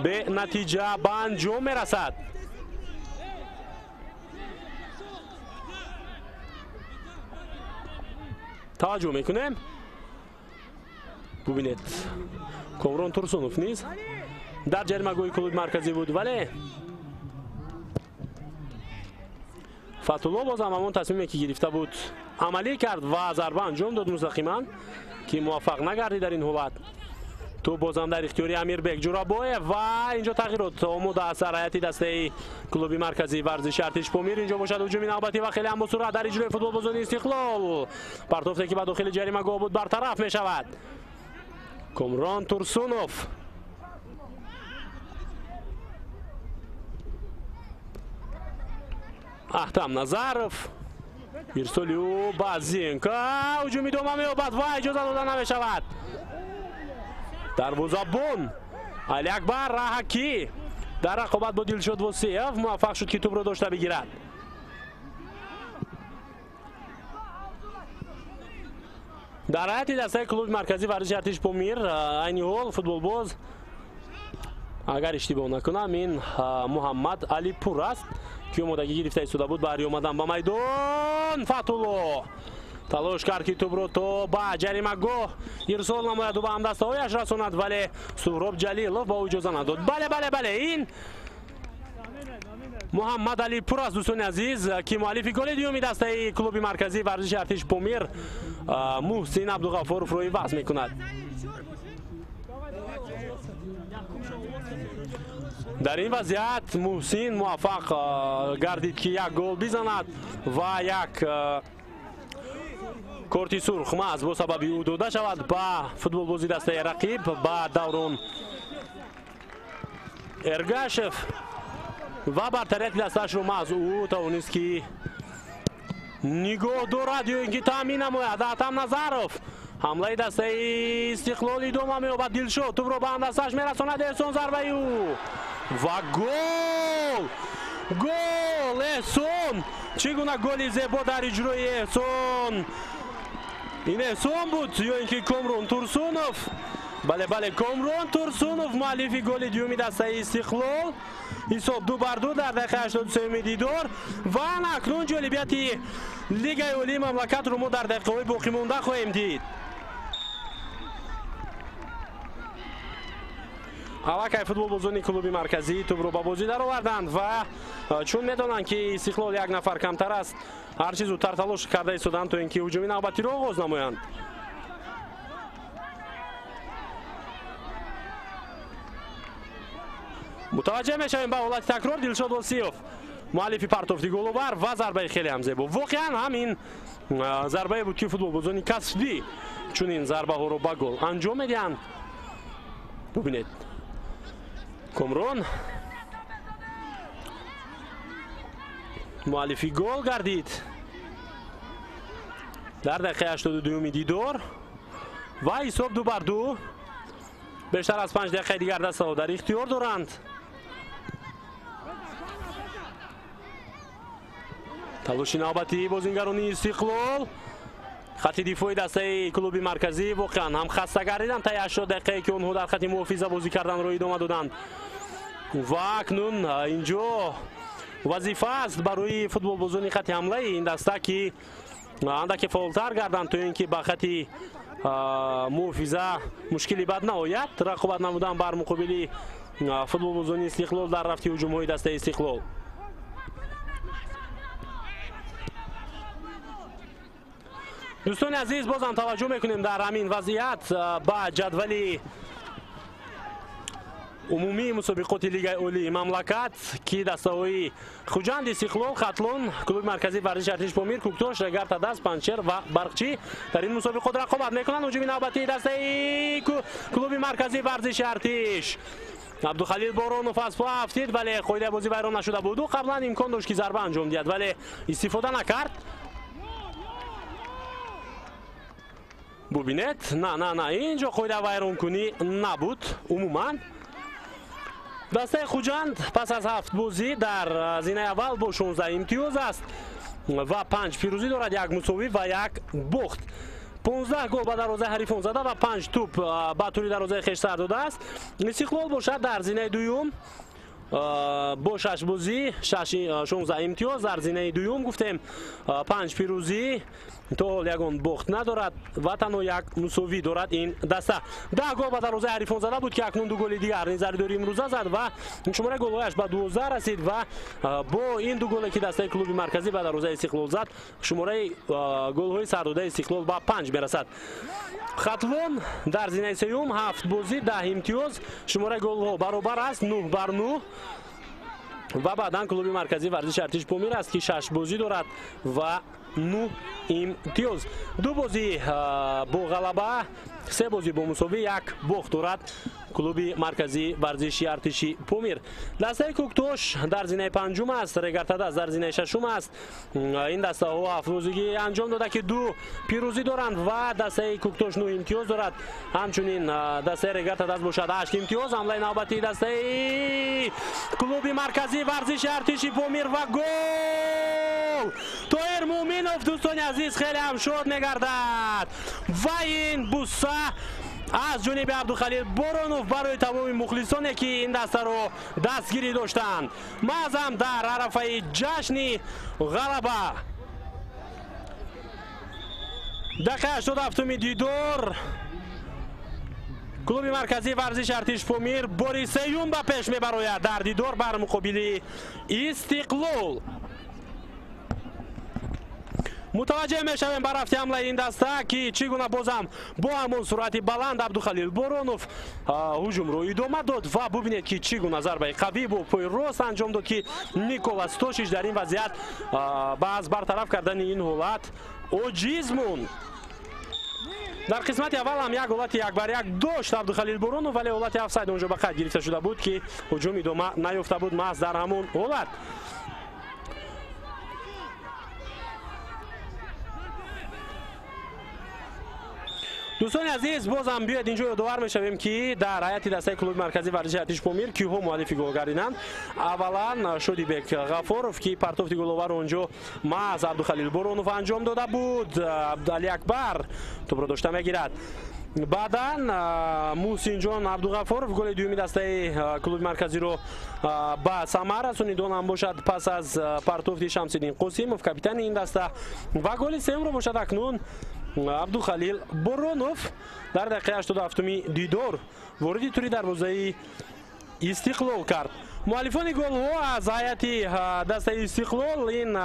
бенатиҷа ба анҷом мерасад. Таваҷҷӯҳ мекунем. Бубинед, Комрон Турсунов низ дар ҷаримагоҳи клуби марказӣ буд, вале Фатулло бозам ҳамон тасмиме ки гирифта буд амалӣ кард ва зарба анҷом дод мустақиман, ки муваффақ нагардид дар ин ҳолат. Тӯб бозам дар ихтиёри Амирбек Ҷурабоев ва инҷо тағйирот омода аст дар ҳайати дастаи клуби марказии варзиши артиш Помир. Инҷо бошад ҳуҷуми навбатӣ ва хеле ҳам босуръат дар иҷрои футболбозони Истиқлол. Партофте ки ба дохили ҷаримагоҳ буд бартараф мешавад. Комрон Турсунов Ахтам Назаров, ирсоли ӯ ба Зинка, ҳуҷум идома меёбад ва иҷоза дода намешавад. Дарвозабон Алиакбар Раҳакӣ дар рақобат бо Дилшод Восиев муваффақ шуд, ки тӯбро дошта бигирад. Дар ҳайати дастаи клуби марказии варзиши артиш Помир айни ҳол футболбоз, агар иштибоҳ накунам, ин Муҳаммад Алипур аст, ки омодагӣ гирифта истода буд баҳри омадан ба майдон. Фатулло талош кард, ки тӯбро то ба ҷаримагоҳ ирсол намояду ба ҳамдастаҳояш расонад, вале Суҳроб Ҷалилов ба ӯ иҷоза надод. Бале, бале, бале, ин Муҳаммад Алипур аст, дӯстони азиз, ки муаллифи голи дуюми дастаи клуби марказии варзиши артиш Помир Муҳсин Абдуғаффоровро иваз мекунад. Дар ин вазъият Муҳсин муваффақ гардид, ки як гол бизанад ва як корти сурх маҳз бо сабаби ӯ дода шавад ба футболбози дастаи рақиб, ба Даврон Эргашев, ва бартарияти дастаашро маҳз ӯ тавонист, ки нигоҳ дорад ё ин ки таъмин намояд. Ахтам Назаров, ҳамлаи дастаи Истиқлол идома меёбад. Дилшод тӯбро ба ҳамдастааш мерасонад. Эҳсон, зарбаи ӯ ва гол! Гол! Эҳсон! Чӣ гуна голи зебо дар иҷрои Эҳсон! Ин Эҳсон буд ё ин ки Комрон Турсунов? Бале, бале, Комрон Турсунов муаллифи голи дуюми дастаи Истиқлол. Ҳисоб 2-2 дар дақиқаи 83-уми дидор ва акнун ҷолибияти Лигаи Олии мамлакатро мо дар дақиқаҳои боқимонда хоҳем дид. Аллакай футболбозони клуби марказӣ тӯбро ба бозӣ дароварданд ва чун медонанд, ки Истиқлол як нафар камтар аст, ҳар чиз зудтар талош карда истоданд, то ин ки ҳуҷуми навбатиро оғоз намоянд. Мутаваҷҷеҳ мешавем ба ҳолати такрор. Дилшод Восиев муаллифи партофти головар ва зарбаи хеле ҳам зебо. Воқеан ҳам ин зарбае буд, ки футболбозони касбӣ чунин зарбаҳоро ба гол анҷом медиҳанд. Бубинед, Комрон муаллифи гол гардид дар дақиқаи 82-уми дидор ва ҳисоб 2-2. Бештар аз 5 дақиқаи дигар дастаҳо дар ихтиёр доранд. Талоши навбатии бозингарони Истиқлол. Хати дифои дастаи клуби марказӣ воқеан ҳам хаста гардиданд таи 80 дақиқае, ки онҳо дар хати муҳофиза бозӣ карданро идома доданд. Ва акнун инҷо вазифа аст барои футболбозони хати ҳамлаи ин даста, ки андаке фаъолтар гарданд, то ин ки ба хати муҳофиза мушкили бад наояд рақобат намудан бар муқобили футболбозони Истиқлол дар рафти ҳуҷумҳои дастаи Истиқлол. Дӯстони азиз, бозам таваҷҷӯҳ мекунем дар ҳамин вазъият ба ҷадвали умумии мусобиқоти Лигаи Олии мамлакат, ки дастаҳои Хуҷанд, Истиқлол, Хатлон, клуби марказии варзиши Артиш Помир, Кӯктош, Регар Тадаз, Панҷшер ва Барқчӣ дар ин мусобиқот рақобат мекунанд. Ҳуҷуми навбатии дастаи клуби марказии варзиши Артиш. Абдухалил Боронов аз по афтид, вале қоидаи бозӣ вайрон нашуда буд. Ӯ қаблан имкон дошт, ки зарба анҷом диҳад, вале истифода накард. Бубинед, на, на, на, инҷо қоида вайронкунӣ набуд умуман. Дастаи Хуҷанд пас аз 7 бозӣ дар зинаи аввал бо 16 имтиёз аст ва 5 пирӯзӣ дорад, 1 мусовӣ ва 1 бохт. 15 гол ба дарвозаи ҳарифон зада ва 5 тӯп ба тӯри дарвозаи хеш сар додааст. Истиқлол бошад дар зинаи дуюм бо 6 бозӣ 16 имтиёз, дар зинаи дуюм гуфтем 5 пирӯзӣ, то ҳол ягон бохт надорад ва танҳо 1 мусовӣ дорад ин даста. 10 гол ба дарвозаи ҳарифон зада буд, ки акнун 2 голи дигар низ дар дидори имрӯза зад ва шумораи голҳояш ба 12 расид ва бо ин 2 голе, ки дастаи клуби марказӣ ба дарвозаи Истиқлол зад, шумораи голҳои сардодаи Истиқлол ба 5 мерасад. Хатлон дар зинаи сеюм 7 бозӣ 10 имтиёз, шумораи голҳо баробар аст 9 бар 9. Ва баъдан клуби марказии варзиши Артиш Помир аст, ки 6 бозӣ дорад ва 9 имтиёз. 2 бозӣ бо ғалаба, 3 бозӣ бо мусовӣ, 1 бохт дорад клуби марказии варзиши Артиши Помир. Дастаи Кӯктош дар зинаи панҷум аст, Регар Тадаз дар зинаи шашум аст. Ин дастаҳо 7 бозигӣ анҷом дода, ки 2 пирӯзӣ доранд ва дастаи Кӯктош 9 имтиёз дорад. Ҳамчунин дастаи Регар Тадаз бошад 8 имтиёз. Ҳамлаи навбатии дастаи клуби марказии варзиши Артиши Помир ва гол! Тоҳир Муъминов, дӯстони азиз, хеле ҳам шод мегардад ва ин буса аз ҷониби Абдухалил Боронов барои тамоми мухлисоне, ки ин дастаро дастгирӣ доштанд. Маъзам дар арафаи ҷашни ғалаба. Дақиқаи 87-уми дидор клуби марказии варзиши Артиш Помир бори сеюм ба пеш мебарояд дар дидор бар муқобили Истиқлол. Мутаваҷҷеҳ мешавем ба рафти ҳамлаи ин даста, ки чӣ гуна бозам бо ҳамон суръати баланд Абдухалил Боронов ҳуҷумро идома дод ва бубинед, ки чӣ гуна зарбаи қавӣ бо пои рост анҷом дод, ки Никола Стошич дар ин вазъият ба аз бартараф кардани ин ҳолат оҷиз монд. Дар қисмати аввал ҳам як ҳолати як бар як дошт Абдухалил Боронов, вале ҳолати офсайд онҷо ба қайд гирифта шуда буд, ки ҳуҷум идома наёфта буд маҳз дар ҳамон ҳолат. Дӯстони азиз, бозам биёед инҷо ёдовар мешавем, ки дар ҳайати дастаи клуби марказии варзиши Артиш Помир киҳо муаллифи гол гардиданд. Аввалан Шодибек Ғафоров, ки партофти головаро онҷо маҳз Абдухалил Боронов анҷом дода буд. Абдуалиакбар тӯбро дошта мегирад. Баъдан Муҳсинҷон Абдуғафоров голи дуюми дастаи клуби марказиро ба самар расонид. Он ҳам бошад пас аз партофти Шамсиддин Қосимов, капитани ин даста, ва голи сеюмро бошад акнун Абдухалил Боронов дар дақиқаи 87-уми дидор вориди тури дарвозаи Истиқлол кард. Муаллифони голҳо аз ҳайати дастаи Истиқлол ин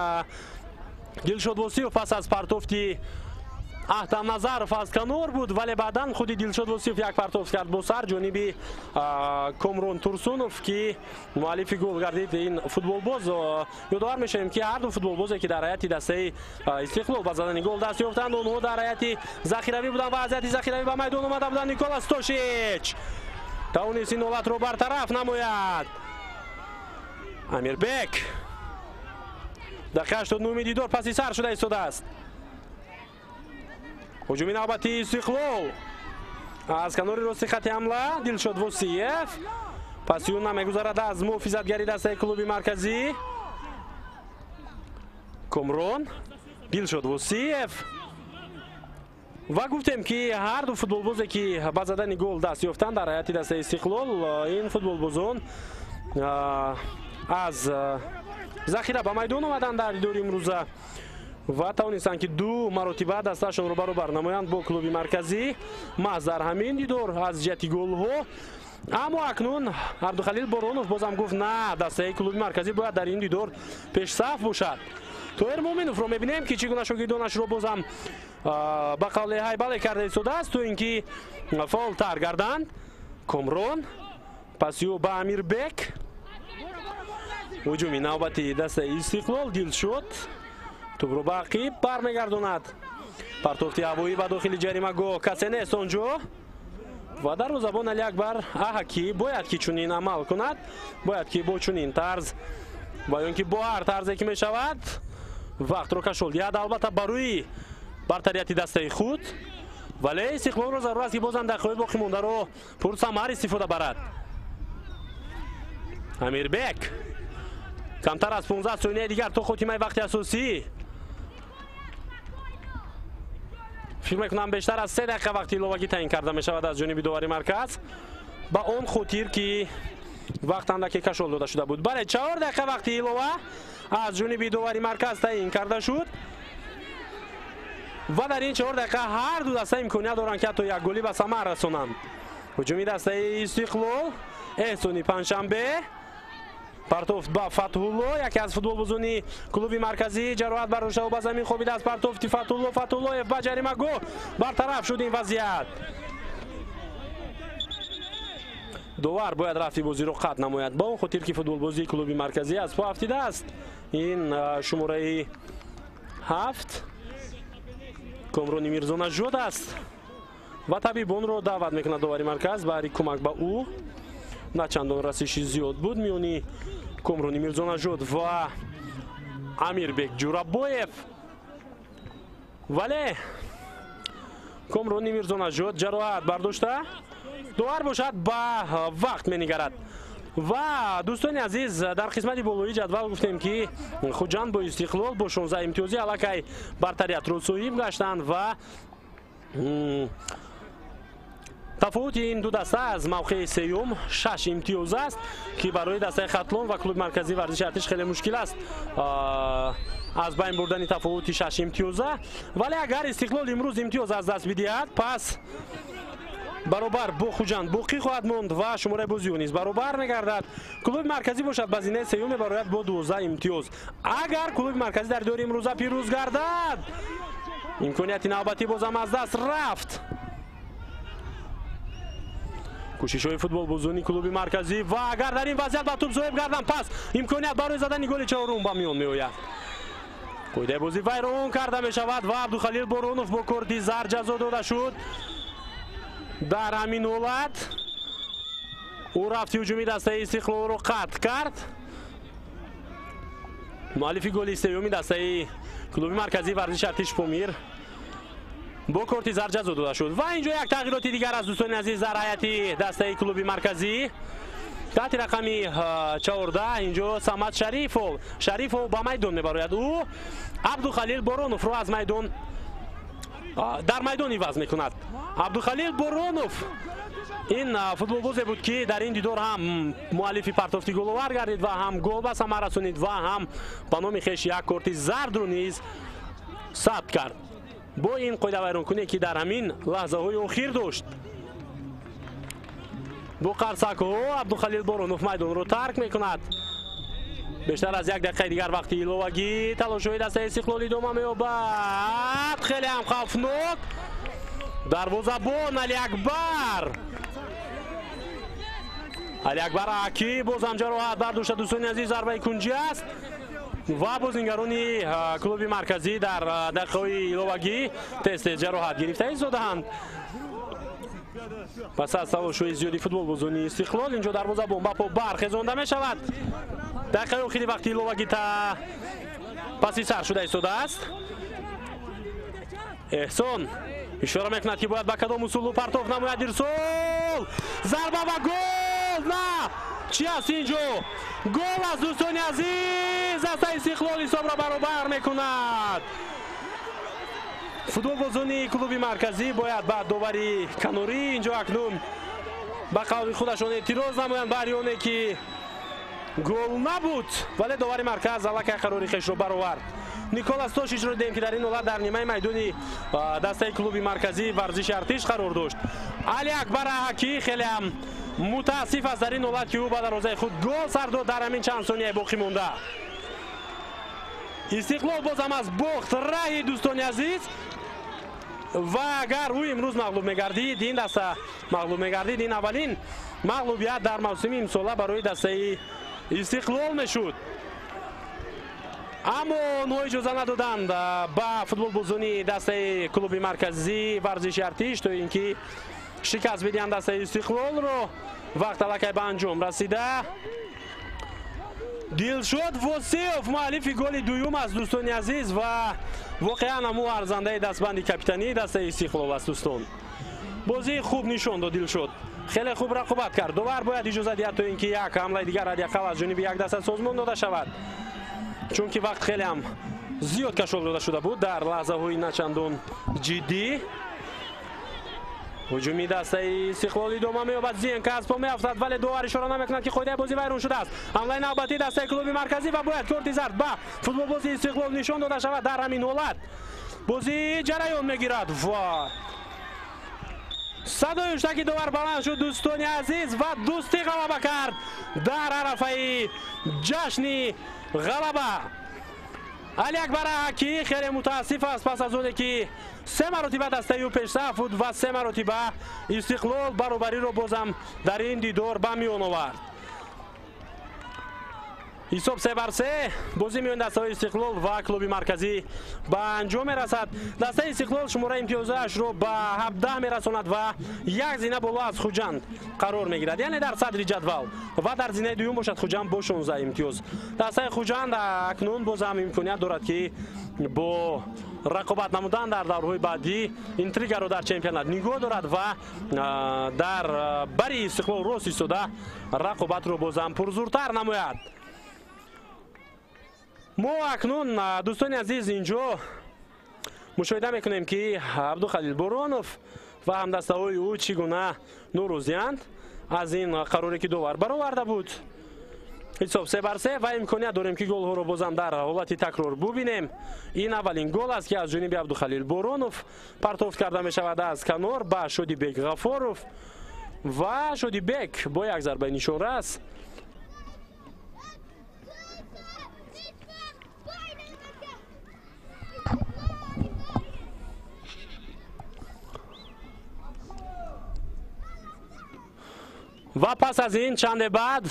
Дилшод Восиев пас аз партофти Аҳтамназаров аз канор буд, вале баъдан худи Дилшод Восиев як партофт кард бо сар ҷониби Комрон Турсунов, ки муаллифи гол гардид ин футболбоз. Ёдовар мешавем, ки ҳар ду футболбозе, ки дар ҳайати дастаи Истиқлол ба задани гол даст ёфтанд, онҳо дар ҳайати захиравӣ буданд ва аз ҳайати захиравӣ ба майдон омада буданд. Никола Стошич тавонист ин ҳолатро бартараф намояд. Амирбек дақиқаи 89-уми дидор паси сар шуда истодааст. Ҳуҷуми навбатии Истиқлол аз канори рости хати ҳамла Дилшод Восиев паси ӯ намегузарад аз муҳофизатгари дастаи клуби марказӣ Комрон. Дилшод Восиев ва гуфтем, ки ҳар ду футболбозе, ки ба задани гол даст ёфтанд дар ҳайати дастаи Истиқлол, ин футболбозон аз захира ба майдон омаданд дар дидори имрӯза ва тавонистанд, ки 2 маротиба дастаашонро баробар намоянд бо клуби марказӣ маҳз дар ҳамин дидор аз ҷиҳати голҳо. Аммо акнун Абдухалил Боронов бозам гуфт, на, дастаи клуби марказӣ бояд дар ин дидор пешсаф бошад. Тоҳир Муъминовро мебинем, ки чӣ гуна шогирдонашро бозам ба қавле ҳайбале карда истодааст, то ин ки фаъолтар гарданд. Комрон пасиё ба Амирбек. Ҳуҷуми навбати дастаи Истиқлол. Дилшод тӯбро ба ақиб бармегардонад. Партофти ҳавоӣ ба дохили ҷаримагоҳ, касе нест он ҷо ва дарвозабон Алиакбар Аҳакӣ бояд ки чунин амал кунад, бояд ки бо чунин тарз ва ё ин ки бо ҳар тарзе ки мешавад вақтро кашол диҳад, албатта барои бартарияти дастаи худ. Вале Истиқлолро зарур аст, ки бозам дақиқаҳои боқимондаро пурсамар истифода барад. Амирбек, камтар аз 15 сонияи дигар то хотимаи вақти асосӣ. Фикр мекунам, бештар аз 3 дақиқа вақти иловагӣ таъин карда мешавад аз ҷониби довари марказ, ба он хотир ки вақт андаке кашол дода шуда буд. Бале, 4 дақиқа вақти илова аз ҷониби довари марказ таъин карда шуд ва дар ин 4 дақиқа ҳар ду даста имконият доранд, ки ҳатто як голӣ ба самар расонанд. Ҳуҷуми дастаи Истиқлол, Эҳсони Панҷшанбе, партофт ба Фатҳулло, яке аз футболбозони клуби марказӣ ҷароҳат бардошта ба замин хобидааст. Партофти Фатҳулло, Фатҳуллоев ба ҷаримагоҳ, бартараф шуд ин вазъият. Довар бояд рафти бозиро қатъ намояд, ба он хотир ки футболбозии клуби марказӣ аз по афтидааст. Ин шумораи 7 Комрони Мирзонажод аст ва табибонро даъват мекунад довари марказ баҳри кӯмак ба ӯ. На чандон расиши зиёд буд миёни Комрони Мирзонажод ва Амирбек Ҷурабоев, вале Комрони Мирзонажод ҷароҳат бардошта. Довар бошад ба вақт менигарад. Ва дӯстони азиз, дар қисмати болои ҷадвал гуфтем, ки Хуҷанд бо Истиқлол бо 16 имтиёзӣ аллакай бартариятро соҳиб гаштанд ва тафовути ин ду даста аз мавқеи сеюм 6 имтиёз аст, ки барои дастаи Хатлон ва клуби марказии варзиши артиш хеле мушкил аст аз байн бурдани тафовути 6 имтиёза. Вале агар Истиқлол имрӯз имтиёз аз даст бидиҳад, пас баробар бо Хуҷанд боқӣ хоҳад монд ва шумораи бозиҳо низ баробар мегардад. Клуби марказӣ бошад ба зинаи сеюм мебарояд бо 12 имтиёз. Агар клуби марказӣ дар дидори имрӯза пирӯз гардад, имконияти навбатӣ бозам аз даст рафт. Кӯшишҳои футболбозони клуби марказӣ ва агар дар ин вазъият ба тӯб соҳиб гарданд, пас имконият барои задани голи чорум ба миён меояд. Қоидаи бозӣ вайрон карда мешавад ва Абдухалил Боронов бо корти зард ҷазо дода шуд. Дар ҳамин ҳолат ӯ рафти ҳуҷуми дастаи Истиқлолро қатъ кард. Муаллифи голи сеюми дастаи клуби марказии варзиши артиш Помир бо корти зард ҷазо дода шуд. Ва инҷо як тағйироти дигар аз дӯстони азиз дар ҳайати дастаи клуби марказӣ. Таҳти рақами 14 инҷо Самад Шарифов. Шарифов ба майдон мебарояд. Ӯ Абдухалил Бороновро аз майдон дар майдон иваз мекунад. Абдухалил Боронов ин футболбозе буд, ки дар ин дидор ҳам муаллифи партофти головар гардид ва ҳам гол ба самар расонид ва ҳам ба номи хеш як корти зардро низ сабт кард. Бо ин қоидавайронкуние, ки дар ҳамин лаҳзаҳои охир дошт, бо қарсакҳо Абдухалил Боронов майдонро тарк мекунад. Бештар аз як дақиқаи дигар вақти иловагӣ. Талошҳои дастаи Истиқлол идома меёбад. Хеле ҳам хавфнок. Дарвозабон Алиакбар. Алиакбар Аки бозам ҷароҳат бардошта. Дӯстони азиз, зарбаи кунҷӣ аст ва бозингарони клуби марказӣ дар дақиқаҳои иловагӣ тез-тез ҷароҳат гирифта истодаанд. Пас аз талошҳои зиёди футболбозони Истиқлол инҷо дарвозабон ба по бархезонда мешавад. Дақиқаи охири вақти иловагӣ та паси сар шуда истодааст. Эҳсон ишора мекунад, ки бояд ба кадом усулу партоф намояд. Ирсол, зарба ва гол! На, чӣ аст инҷо? Гол аст, дӯстони азиз! Дастаи Истиқлол ҳисобро баробар мекунад. Футболбозони клуби марказӣ бояд ба довари канорӣ инҷо акнун ба қавли худашон эътироз намоянд, баҳри оне ки гол набуд, вале довари марказ аллакай қарори хешро баровард. Николас Тошичро дидем, ки дар ин ҳолат дар нимаи майдони дастаи клуби марказии варзиши артиш қарор дошт. Али Акбар Аҳакӣ хеле ҳам мутаассиф аст дар ин ҳолат, ки ӯ ба дарвозаи худ гол сар дод дар ҳамин чанд сонияи боқӣ монда. Истиқлол бозам аз бохт раҳи, дӯстони азиз, ва агар ӯ имрӯз мағлуб мегардид, ин даста мағлуб мегардид, ин аввалин мағлубият дар мавсими имсола барои дастаи Истиқлол мешуд. Аммо онҳо иҷоза надоданд ба футболбозони дастаи клуби марказии варзиши Артиш, то ин ки шикаст бидиҳанд дастаи Истиқлолро. Вақт аллакай ба анҷом расида. Дилшод Восиев муаллифи голи дуюм аст, дӯстони азиз, ва воқеан ҳам ӯ арзандаи дастбанди капитании дастаи Истиқлол аст. Дӯстон, бозии хуб нишон дод Дилшод, хеле хуб рақобат кард. Довар бояд иҷоза диҳад, то ин ки як ҳамлаи дигар ҳадди ақал аз ҷониби як даста созмон дода шавад, чунки вақт хеле ҳам зиёд кашол дода шуда буд дар лаҳзаҳои начандон ҷиддӣ. Ҳуҷуми дастаи Истиқлол идома меёбад. Зиенко аз по меафтад, вале довар ишора намекунад, ки қоидаи бозӣ вайрон шудааст. Ҳамлаи навбатии дастаи клуби марказӣ ва бояд корти зард ба футболбози Истиқлол нишон дода шавад. Дар ҳамин ҳолат бозӣ ҷараён мегирад ва садои ҳуштаки довар баланд шуд, дӯстони азиз, ва Дӯстӣ ғалаба кард дар арафаи ҷашни ғалаба. Алиакбар Аҳакӣ хеле мутаассиф аст пас аз оне ки се маротиба дастаи ӯ пешсаф буд ва се маротиба Истиқлол баробариро бозам дар ин дидор ба миён овард. Ҳисоб 3-3. Бозӣ миёни дастаҳои Истиқлол ва клуби марказӣ ба анҷом мерасад. Дастаи Истиқлол шумораи имтиёзашро ба 17 мерасонад ва як зина боло аз Хуҷанд қарор мегирад, яъне дар садри ҷадвал, ва дар зинаи дуюм бошад Хуҷанд бо 16 имтиёз. Дастаи Хуҷанд акнун бозам имконият дорад, ки бо рақобат намудан дар даврҳои баъдӣ интригаро дар чемпионат нигоҳ дорад ва дар бари Истиқлол рост истода рақобатро бозам пурзуртар намояд. Мо акнун, дӯстони азиз, инҷо мушоҳида мекунем, ки Абдухалил Боронов ва ҳамдастаҳои ӯ чӣ гуна норозианд аз ин қароре, ки довар бароварда буд. Ҳисоб 3-3 ва имконият дорем, ки голҳоро бозам дар ҳолати такрор бубинем. Ин аввалин гол аст, ки аз ҷониби Абдухалил Боронов партофт карда мешавад аз канор ба Шодибек Ғафоров ва Шодибек бо як зарбаи нишонрас ва пас аз ин чанде баъд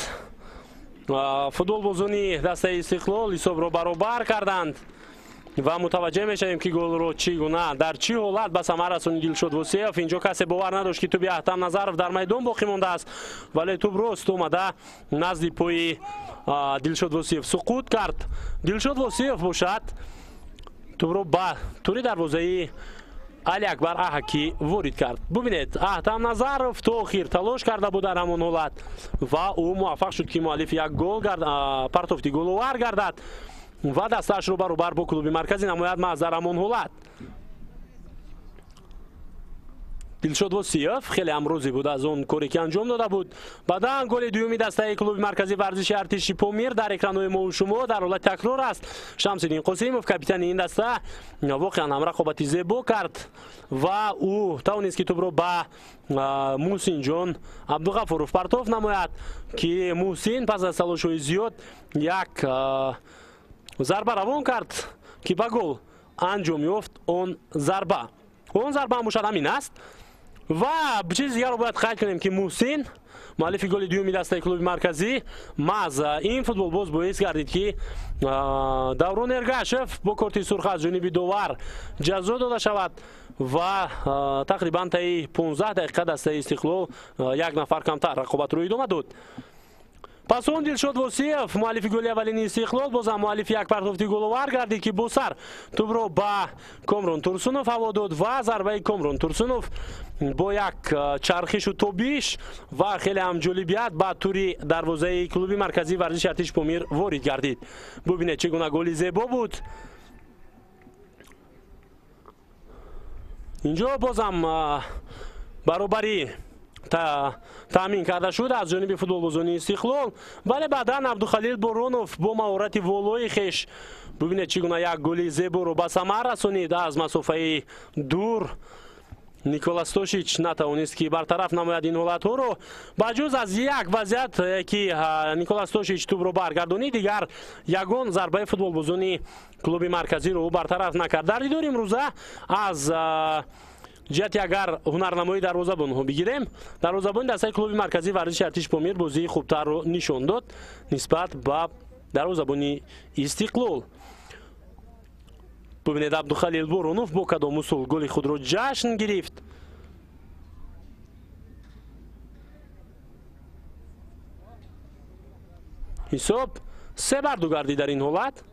футболбозони дастаи Истиқлол ҳисобро баробар карданд ва мутаваҷҷеҳ мешавем, ки голро чӣ гуна, дар чӣ ҳолат ба самар расонид Дилшод Восиев. Инҷо касе бовар надошт, ки туби Аҳтам Назаров дар майдон боқӣ мондааст, вале туб рост омада назди пои Дилшод Восиев суқут кард. Дилшод Восиев бошад тубро ба тури дарвозаи Алиакбар Аҳакӣ ворид кард. Бубинед, Аҳтам Назаров то охир талош карда буд дар ҳамон ҳолат ва ӯ муваффақ шуд, ки муаллиф як гол партофти головар гардад ва дастаашро баробар бо клуби марказӣ намояд маҳз дар ҳамон ҳолат. Дилшод Восиев хеле ҳам розӣ буд аз он коре, ки анҷом дода буд. Баъдан голи дуюми дастаи клуби марказии варзиши Артиши Помир дар экранҳои мову шумо дар ҳолати такрор аст. Шамсиддин Қосимов, капитани ин даста, воқеан ҳам рақобати зебо кард ва ӯ тавонист, ки тӯбро ба Муҳсинҷон Абдуғафуров партоф намояд, ки Муҳсин пас аз талошҳои зиёд як зарба равон кард, ки ба гол анҷом ёфт он зарба. Он зарба ҳам бошад ҳамин аст. Ва чизи дигарро бояд қайд кунем, ки Муҳсин, муаллифи голи дуюми дастаи клуби марказӣ, маҳз ин футболбоз боис гардид, ки Даврон Эргашев бо корти сурх аз ҷониби довар ҷазо дода шавад ва тақрибан таи 15 дақиқа дастаи Истиқлол як нафар камтар рақобатро идома дод. Пас он Дилшод Восиев, муаллифи голи аввалини Истиқлол, бозам муаллифи як партофти головар гардид, ки бо сар тӯбро ба Комрон Турсунов ҳаво дод ва зарбаи Комрон Турсунов бо як чархишу тобиш ва хеле ҳам ҷолибият ба тури дарвозаи клуби марказии варзиши Артиш Помир ворид гардид. Бубинед, чӣ гуна голи зебо буд. Инҷо бозам баробарӣ таъмин карда шуд аз ҷониби футболбозони Истиқлол, вале баъдан Абдухалил Боронов бо маҳорати волои хеш, бубинед, чӣ гуна як голи зеборо ба самар расонид аз масофаи дур Никола Стошич натавонист, ки бартараф намояд ин ҳолатҳоро. Ба ҷуз аз як вазъият, ки Никола Стошич тӯбро баргардонид, дигар ягон зарбаи футболбозони клуби марказиро ӯ бартараф накард. Дар дидори имрӯза аз ҷиҳати агар ҳунарнамоии дарвозабонҳо бигирем, дарвозабони дастаи клуби марказии варзиши Артиш Помир бозии хубтарро нишон дод нисбат ба дарвозабони Истиқлол. Бубинед, Абдухалил Боронов бо кадом усул голи худро ҷашн гирифт. Ҳисоб 3-2 гардид дар ин ҳолат.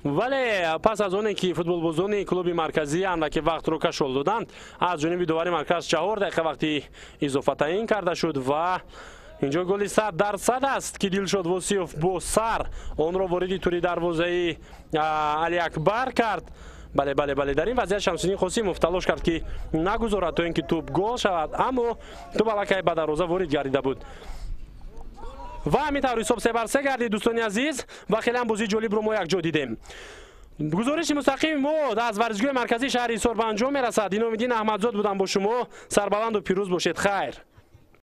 Вале пас аз оне ки футболбозони клуби марказӣ андаке вақтро кашол доданд, аз ҷониби довари марказ 4 дақиқа вақти изофа таъин карда шуд ва инҷо голи 100% аст, ки Дилшод Восиёв бо сар онро вориди тури дарвозаи Алиакбар кард. Бале, бале, бале, дар ин вазъият Шамсиддин Қосимов талош кард, ки нагузорад, то ин ки тӯб гол шавад, аммо тӯб аллакай ба дарвоза ворид гардида буд. Ва ҳамин тавр ҳисоб 3-3 гардид, дӯстони азиз, ва хеле ҳам бозии ҷолибро мо якҷо дидем. Гузориши мустақими мо аз варзишгоҳи марказии шаҳри Ҳисор ба анҷом мерасад. Иномиддин Аҳмадзод будам бо шумо. Сарбаланду пирӯз бошед. Хайр.